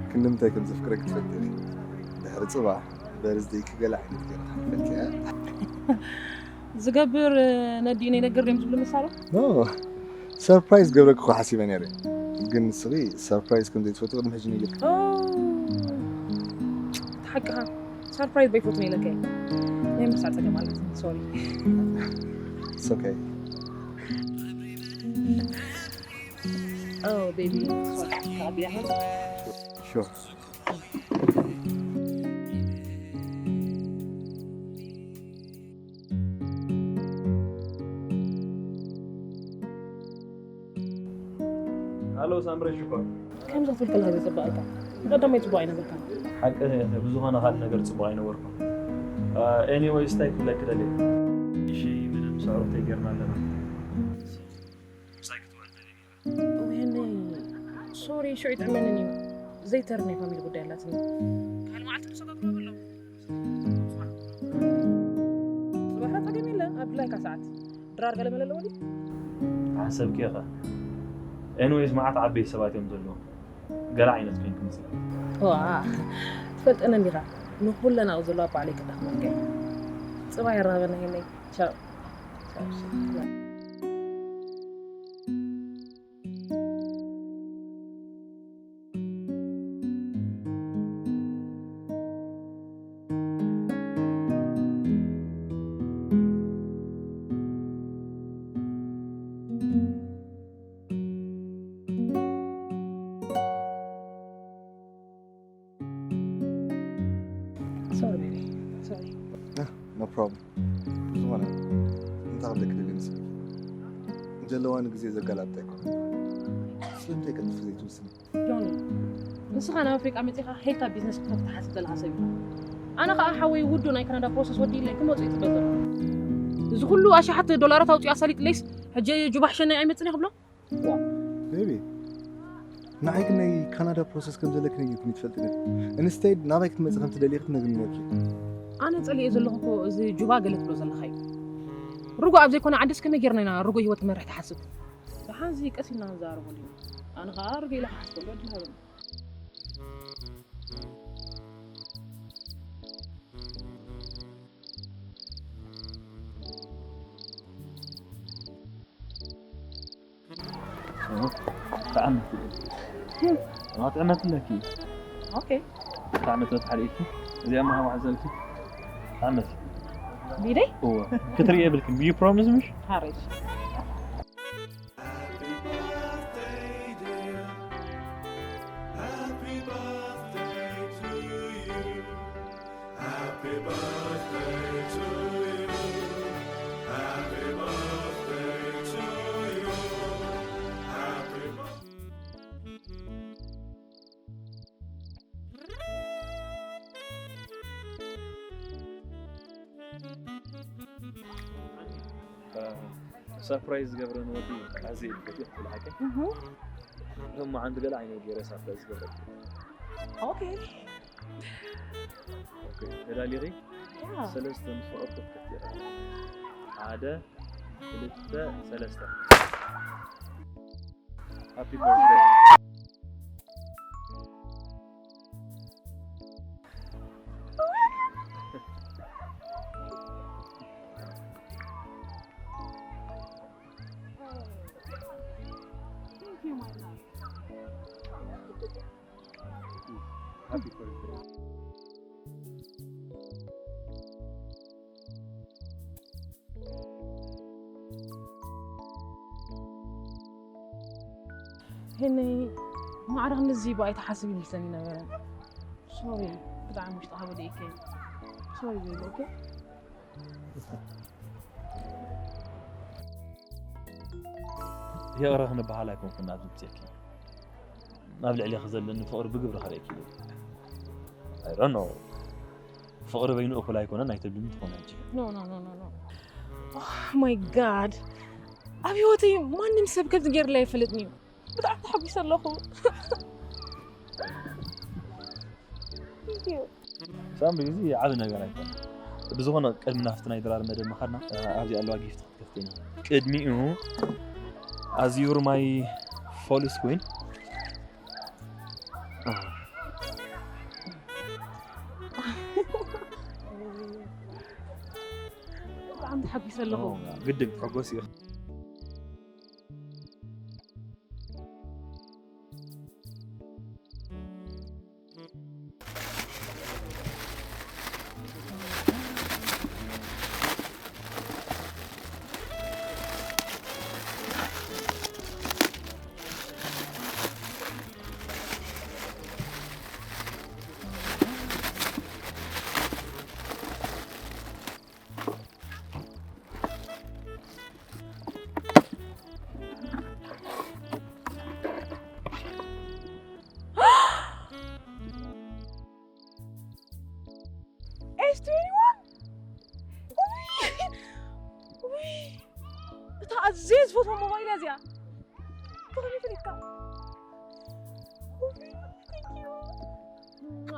ክንዲ ምንታይ ከም ዘፍቅረኪ ትፈልጢ ኢኺ። ድሕሪ ጽባሕ በርዝደይኪ ገለ ዓይነት ገይረ ክሓልፈኪ እየ። ዝገብር ነዲኡ ነይነግር እዮም ዝብሉ ምሳሌ ኖ ሰርፕራይዝ ገብረኪ እኮ ሓሲበ ነይረ። ግን ንስኺ ሰርፕራይዝ ከም ዘይትፈትዊ ቅድሚ ሕጂ ነጊርኪ። ኦ፣ ሓቅኻ ሰርፕራይዝ በይፎት ነይለከ ናይ ምርሳዕ ጸገም ኣላት። ሶሪ። It's okay. ኦ ቤቢ ሶሪ። ካቢያህን Sure. ሃሎ ሳምረ ሽኮር። ከምዛ ትብል ከለካ ዘጸባእካ ቀዳማይ ጽቡቅ ኣይነበርካን። ሓቂ ብዝኾነ ካልእ ነገር ጽቡቅ ኣይነበርኩን። ኤኒዌይስ እንታይ ክብለኪ ደልየ? እሺ ምንም ስዕሩተይ ጌርና ኣለና። ምሳይ ክትውዕል ደልየ ነይረ። ወይነይ ሶሪ ሽዑ ይጥዕመንን እዩ። ዘይተር ናይ ፋሚሊ ጉዳይ ኣላትኒ። ካልእ መዓልቲ ንሰጋግሮ በሎ። ጽባሕ ጸገም የለን ኣብ ድላይካ ሰዓት። ድራር ገለ መለ ኣለዎ ድዩ? ሓሰብኪ ኢኻ። ኤኒዌይስ መዓት ዓበይቲ ሰባት እዮም ዘለዉ። ገለ ዓይነት ኮይንኪ መሲልኪ። ዋ ትፈልጠኒ እንዲኻ ንኹለን ኣብኡ ዘለዋ ባዕለይ ክዳኽመልካ እየ። ጽባሕ የራኸበና ሄነይ። ቻው። Sorry, baby. Sorry. No problem. ዝኾነ እንታይ ክብለኪ ደልየ መሲልኪ? ዘለዋኒ ግዜ ዘገላብጣ ኣይኮነን። ስለምንታይ ቀልጢፊ ዘይትውስኒ? ጆኒ፣ ንስኻ ናብ ኣፍሪቃ መጺኻ ሄድካ ቢዝነስ ክትከፍት ትሓስብ ዘለኻ ሰብ ኢኻ። ኣነ ኸኣ ሓወይ ውዱ ናይ ካናዳ ፕሮሰስ ወዲእለይ ክመጹ ይጽበ ዘሎ። እዚ ኩሉ ኣሽሓት ዶላራት ኣውጺኡ ኣሳሊጥለይስ ሕጂ ጁባ ሕሸኒ ኣይመጽን እየ ክብሎ? ቤቢ ንዓይ ግን ናይ ካናዳ ፕሮሰስ ከም ዘለኪ ነጊርክኒ ትፈልጢ ዶ? ኢንስቴድ ናባይ ክትመፂ ከም ትደልዪ ክትነግርኒ ነይርኪ። ኣነ ጸሊኤ ዘለኹ እኮ እዚ ጁባ ገለ ትብሎ ዘለኻ እዩ። ርጉእ ኣብ ዘይኮነ ዓድስ ከመይ ጌርና ኢና ርጉእ ህይወት ክንመርሕ ትሓስብ? ደሓን እዚ ቀስ ኢልና ክንዛረበሉ ኢና። ኣነ ኸኣ ርጉእ ኢለ ክሓስበሉ ዕድል ሃበኒ። ጥዕነት ጥዕነት ኣለኪ። ኦኬ። ጥዕነት ተሓሪእኪ እዚኣ ማሃ ማሕዘልኪ። ጥዕነት ቢደይ እወ ክትርኢ የብልክን። ዩ ፕሮሚስ ምሽ? ሓሬሽ። Happy birthday to you. Happy birthday to you. Happy birthday to you. Happy birthday. ሰርፕራይዝ ዝገብረኒ ወዲ ኣዝየ ይፈትዮ ብሓቂ። እቶም መዓንዲ ገለ ዓይነት ገይረ ሰርፕራይዝ ዝገብረኒ። ኦኬ። ኦኬ፣ ተዳሊኺ? ያ። ሰለስተ ምስ ፈቐድኩ ክትከፍቲ ኢኻ። ሓደ፣ ክልተ፣ ሰለስተ። ሃፒ በርዝደይ። ሄነይ፣ ማዕረ ክንድዚ ብኣይ ትሓስብ ይመስለኒ ነበረ። ሶሪ፣ ብጣዕሚ ውሽጥኻ ጎዲእከ። ሶሪ ቤቢ፣ ኦኬ? ይቕረ ክንበሃል ኣይኮንኩን ኣብዚ ምፅእኪ። ኣብ ልዕሌኺ ዘለኒ ፍቕሪ ብግብሪ ከርእየኪ ኢለ። I don't know። ፍቕሪ በይኑ እኹል ኣይኮነን ኣይተብልኒ ትኾን ሕጂ። ኖ፣ ኖ፣ ኖ፣ ኖ፣ ኖ። Oh my God። ኣብ ህይወተይ ማንም ሰብ ከምዚ ገይሩለይ ኣይፈልጥን እዩ። ብጣዕሚ ተሓጒሰ ኣለኹ። Thank you። ሳምሪ፣ እዚ ዓቢ ነገር ኣይኮነን። ብዝኾነ፣ ቅድሚ ናብቲ ናይ ድራር መደብ ምኻድና፣ ኣብዚ ኣለዋ ጊፍት ክትከፍቲ ኢና። ቅድሚኡ፣ as you're my false queen። ብጣዕሚ ተሓጒሰ ኣለኹ። ኦ፣ ግድን ክትሕጎስ እዩ። S twenty-one? ውይ! ውይ! እታ ኣዝየ ዝፈትዋ ሞባይል እያ እዚኣ። ብኸመይ ፈሊጥካ? ውይ! Thank you። ሟ።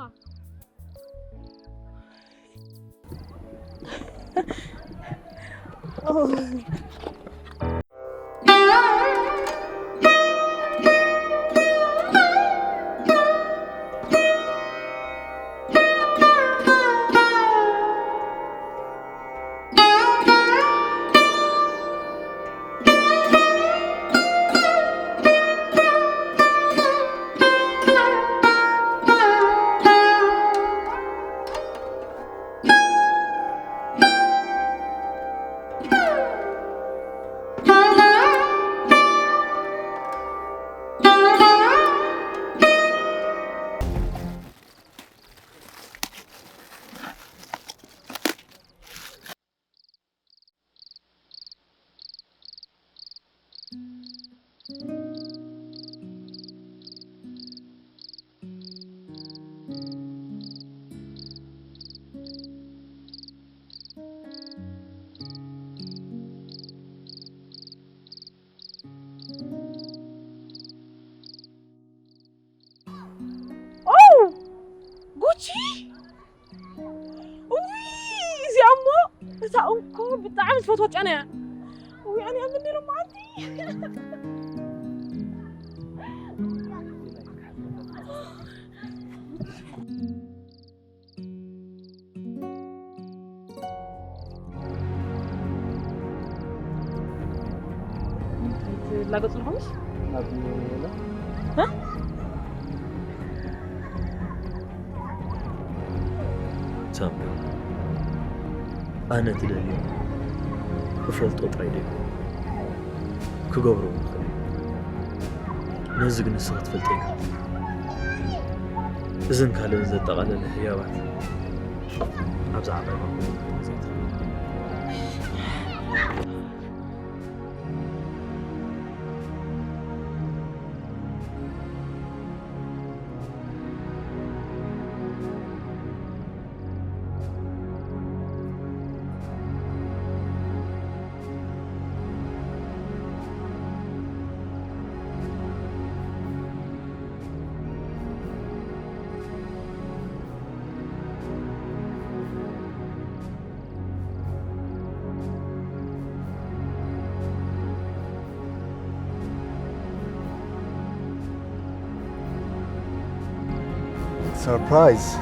ኦ! ጉቺ! ውይ! እዚኣ እሞ እታ እንኮ ብጣዕሚ ዝፈትዋ ጨና እያ። ውይ፣ ኣነ እያ ምን ነይሮም መዓልቲ? እንታይ ትላገጹ ኣለኹምስ? ናብ ሜላ። እ? ሳምሪ፣ ኣነ ትደልዮ ክፈልጦ ጥራይ ደልዮ። ክገብሮ እውን ይኽእል እዩ። ነዚ ግን ንስኺ ትፈልጢ ኢኺ። እዝን ካልእን ዘጠቓለለ ህያባት ኣብዛ ዓባይ ባንኮኒ ክትህልዎ ዘይትኽእል። Surprise.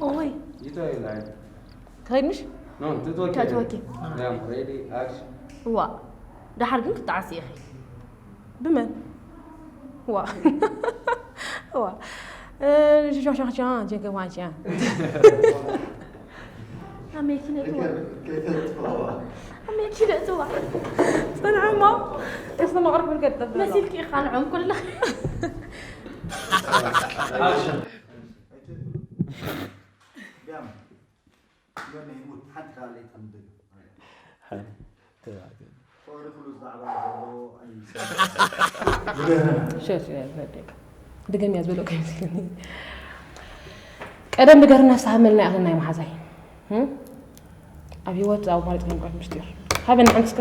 ኦይ፣ ክኸይድ ምሽ? እዋ፣ ደሓር ግን ክትዓሲ ኢኺ። ብመን? እዋ። እዋ። እ፣ ሻሻሻ፣ ጀገባጃ። ኣሜኪ ነእትዋ። ኣሜኪ ነእትዋ። ጸንዐ እሞ፣ ከስተማቕር ክብል ገጠብ ዘሎ። መሲልኪ ኢኻ ንዕም ኩላ። ሸር፣ ሸር፣ ሸር። ድገም እያ ዝበለኩ ይመስለኒ። ቀደም ንገርና ዝተሃመልና ኢኽና ናይ መሓዛይ። እም? ኣብ ህይወት ኣብ ማለት ከም ምስጢር። ሃበና ሓንቲ እስከ።